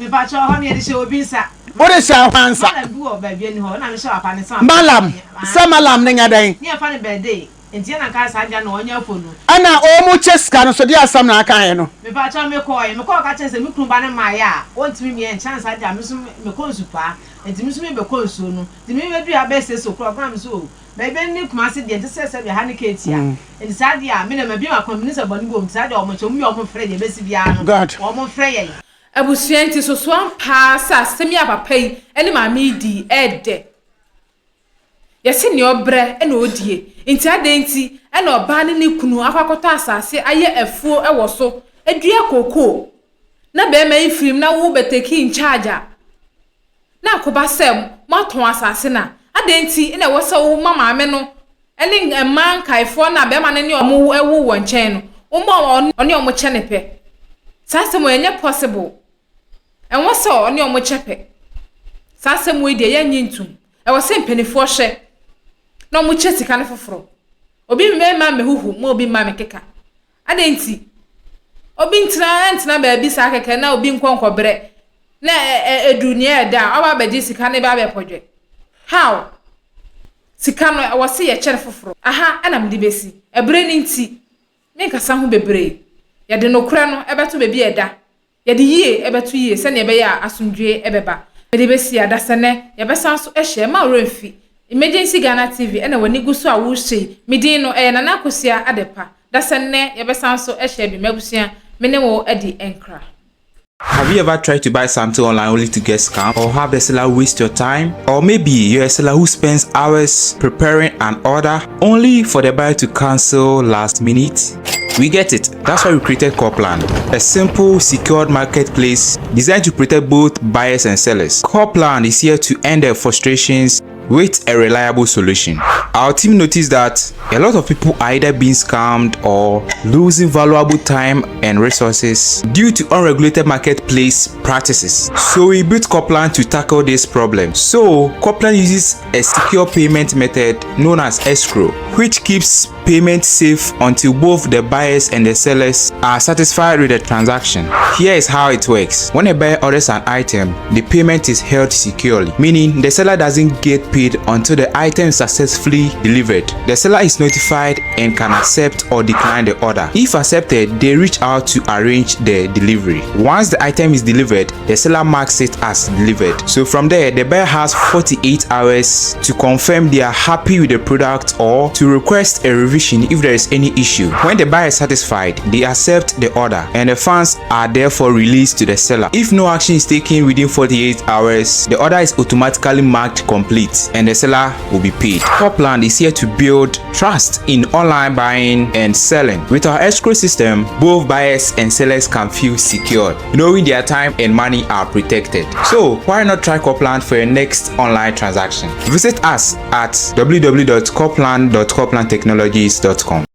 Mepakyɛw, hɔ no yɛde hyɛ obi nsa. Wode hyɛ hwan nsa? Malam bi wɔ baabi ani hɔ, na mehyɛ papa ne nsa. Malam, sɛ malam no nyɛ dɛn? Ne yɛfa no birthday, nti yɛn na nka saa gya no ɔnyɛ afo no. Ɛna wɔn kyɛ sika no so, deɛ asɛm na aka yɛ no? Mepakyɛw, mekɔɔɛ, mekɔɔ ka kyerɛ no sɛ me kunu ba no mmaeɛ a, ɔntumi mmea nkyɛn saa gya, me nso mekɔ nsu paa, nti me nso mebɛkɔ nsuo no. Nti me bɛduru ha bɛyɛ six o'clock na me so oh baabi ɛne ne Kumasi deɛ nte sɛ sɛdeɛ ha ne Ketia nti saa deɛ a me deɛ mabue m'akoma menim sɛ bɔne bi wɔ mu nti saa deɛ wɔn nkyɛ wɔn wie a wɔn mfrɛ deɛ ɛbɛsi biara no God. wɔn mfrɛ yɛn. Abusua nti soso ampa ara sɛ asɛm yi a papa yi ne maame yi dii ɛɛdɛ. Yɛse nea ɔbrɛ na ɔdie, nti adɛn nti na ɔbaa ne ne kunu akɔ akɔtɔ asase ayɛ afuo wɔ so adua kookoo na bɛɛma yi firim na wo bɛ take in charge a na akoba sɛ moatɔn asase no a, adɛn nti na ɛwɔ sɛ woma maame no ne mmaa nkaefoɔ no a barima no ne wɔn wo wɔ nkyɛn no, woma ɔne wɔn kyɛ no pɛ? Saa asɛm wei ɛnyɛ possible. Ɛnwɔ sɛ ɔne wɔn kyɛ pɛ. Saa asɛm wei deɛ yɛnnye ntom. Ɛwɔ sɛ mpanimfoɔ hwɛ na wɔkyɛ sika no foforɔ. Obi mma mmɛhuhu ma obi mma mmɛkeka. Adɛn nti? Obi ntena ntena baabi saa kɛkɛ na obi nkɔ nkɔbrɛ na ɛduru nea ɛda a ɔba abɛgye sika no ba abɛpɔdwɛ. How? Sika no ɛwɔ se yɛkyɛ no foforɔ. Aha na mede bɛsi. Ɛberɛ no nti, menkasa ho bebree. Yɛde nokorɛ no bɛto baabi a ɛda. Yɛde yie bɛto yie sɛdeɛ ɛbɛyɛ a asomdwoeɛ bɛba. Mede bɛsi adasɛnnɛ, yɛbɛsan so ahyia, mma wo werɛ mfi. Emergency Ghana TV na w'ani gu so a worehyɛ yi. Me din no, ɛyɛ Nana Akosua Adepa. Dasɛnnɛ, yɛbɛsan so ahyia bio. M'abusua, me ne wo adi nkra. Have you ever tried to buy something online only to get scammed or have the seller waste your time? Or maybe you're a seller who spends hours preparing an order only for the buyer to cancel last minute? We get it. That's why we created Corplan, a simple, secured marketplace designed to protect both buyers and sellers. Corplan is here to end the frustrations. with a reliable solution. Our team noticed that a lot of people are either being scammed or losing valuable time and resources due to unregulated marketplace practices. So we built Copland to tackle this problem. So Copland uses a secure payment method known as escrow, which keeps payment safe until both the buyers and the sellers are satisfied with the transaction. Here is how it works. When a buyer orders an item, the payment is held securely, meaning the seller doesn't get paid until the item is successfully delivered. The seller is notified and can accept or decline the order. If accepted, they reach out to arrange the delivery. Once the item is delivered, the seller marks it as delivered. So from there, the buyer has 48 hours to confirm they are happy with the product or to request a revision if there is any issue. When the buyer is satisfied, they accept the order and the funds are therefore released to the seller. If no action is taken within 48 hours, the order is automatically marked complete and the seller will be paid. Copland is here to build trust in online buying and selling. With our escrow system, both buyers and sellers can feel secured, knowing their time and money are protected. So why not try Copland for your next online transaction? Visit us at www.copland.coplandtechnologies.com.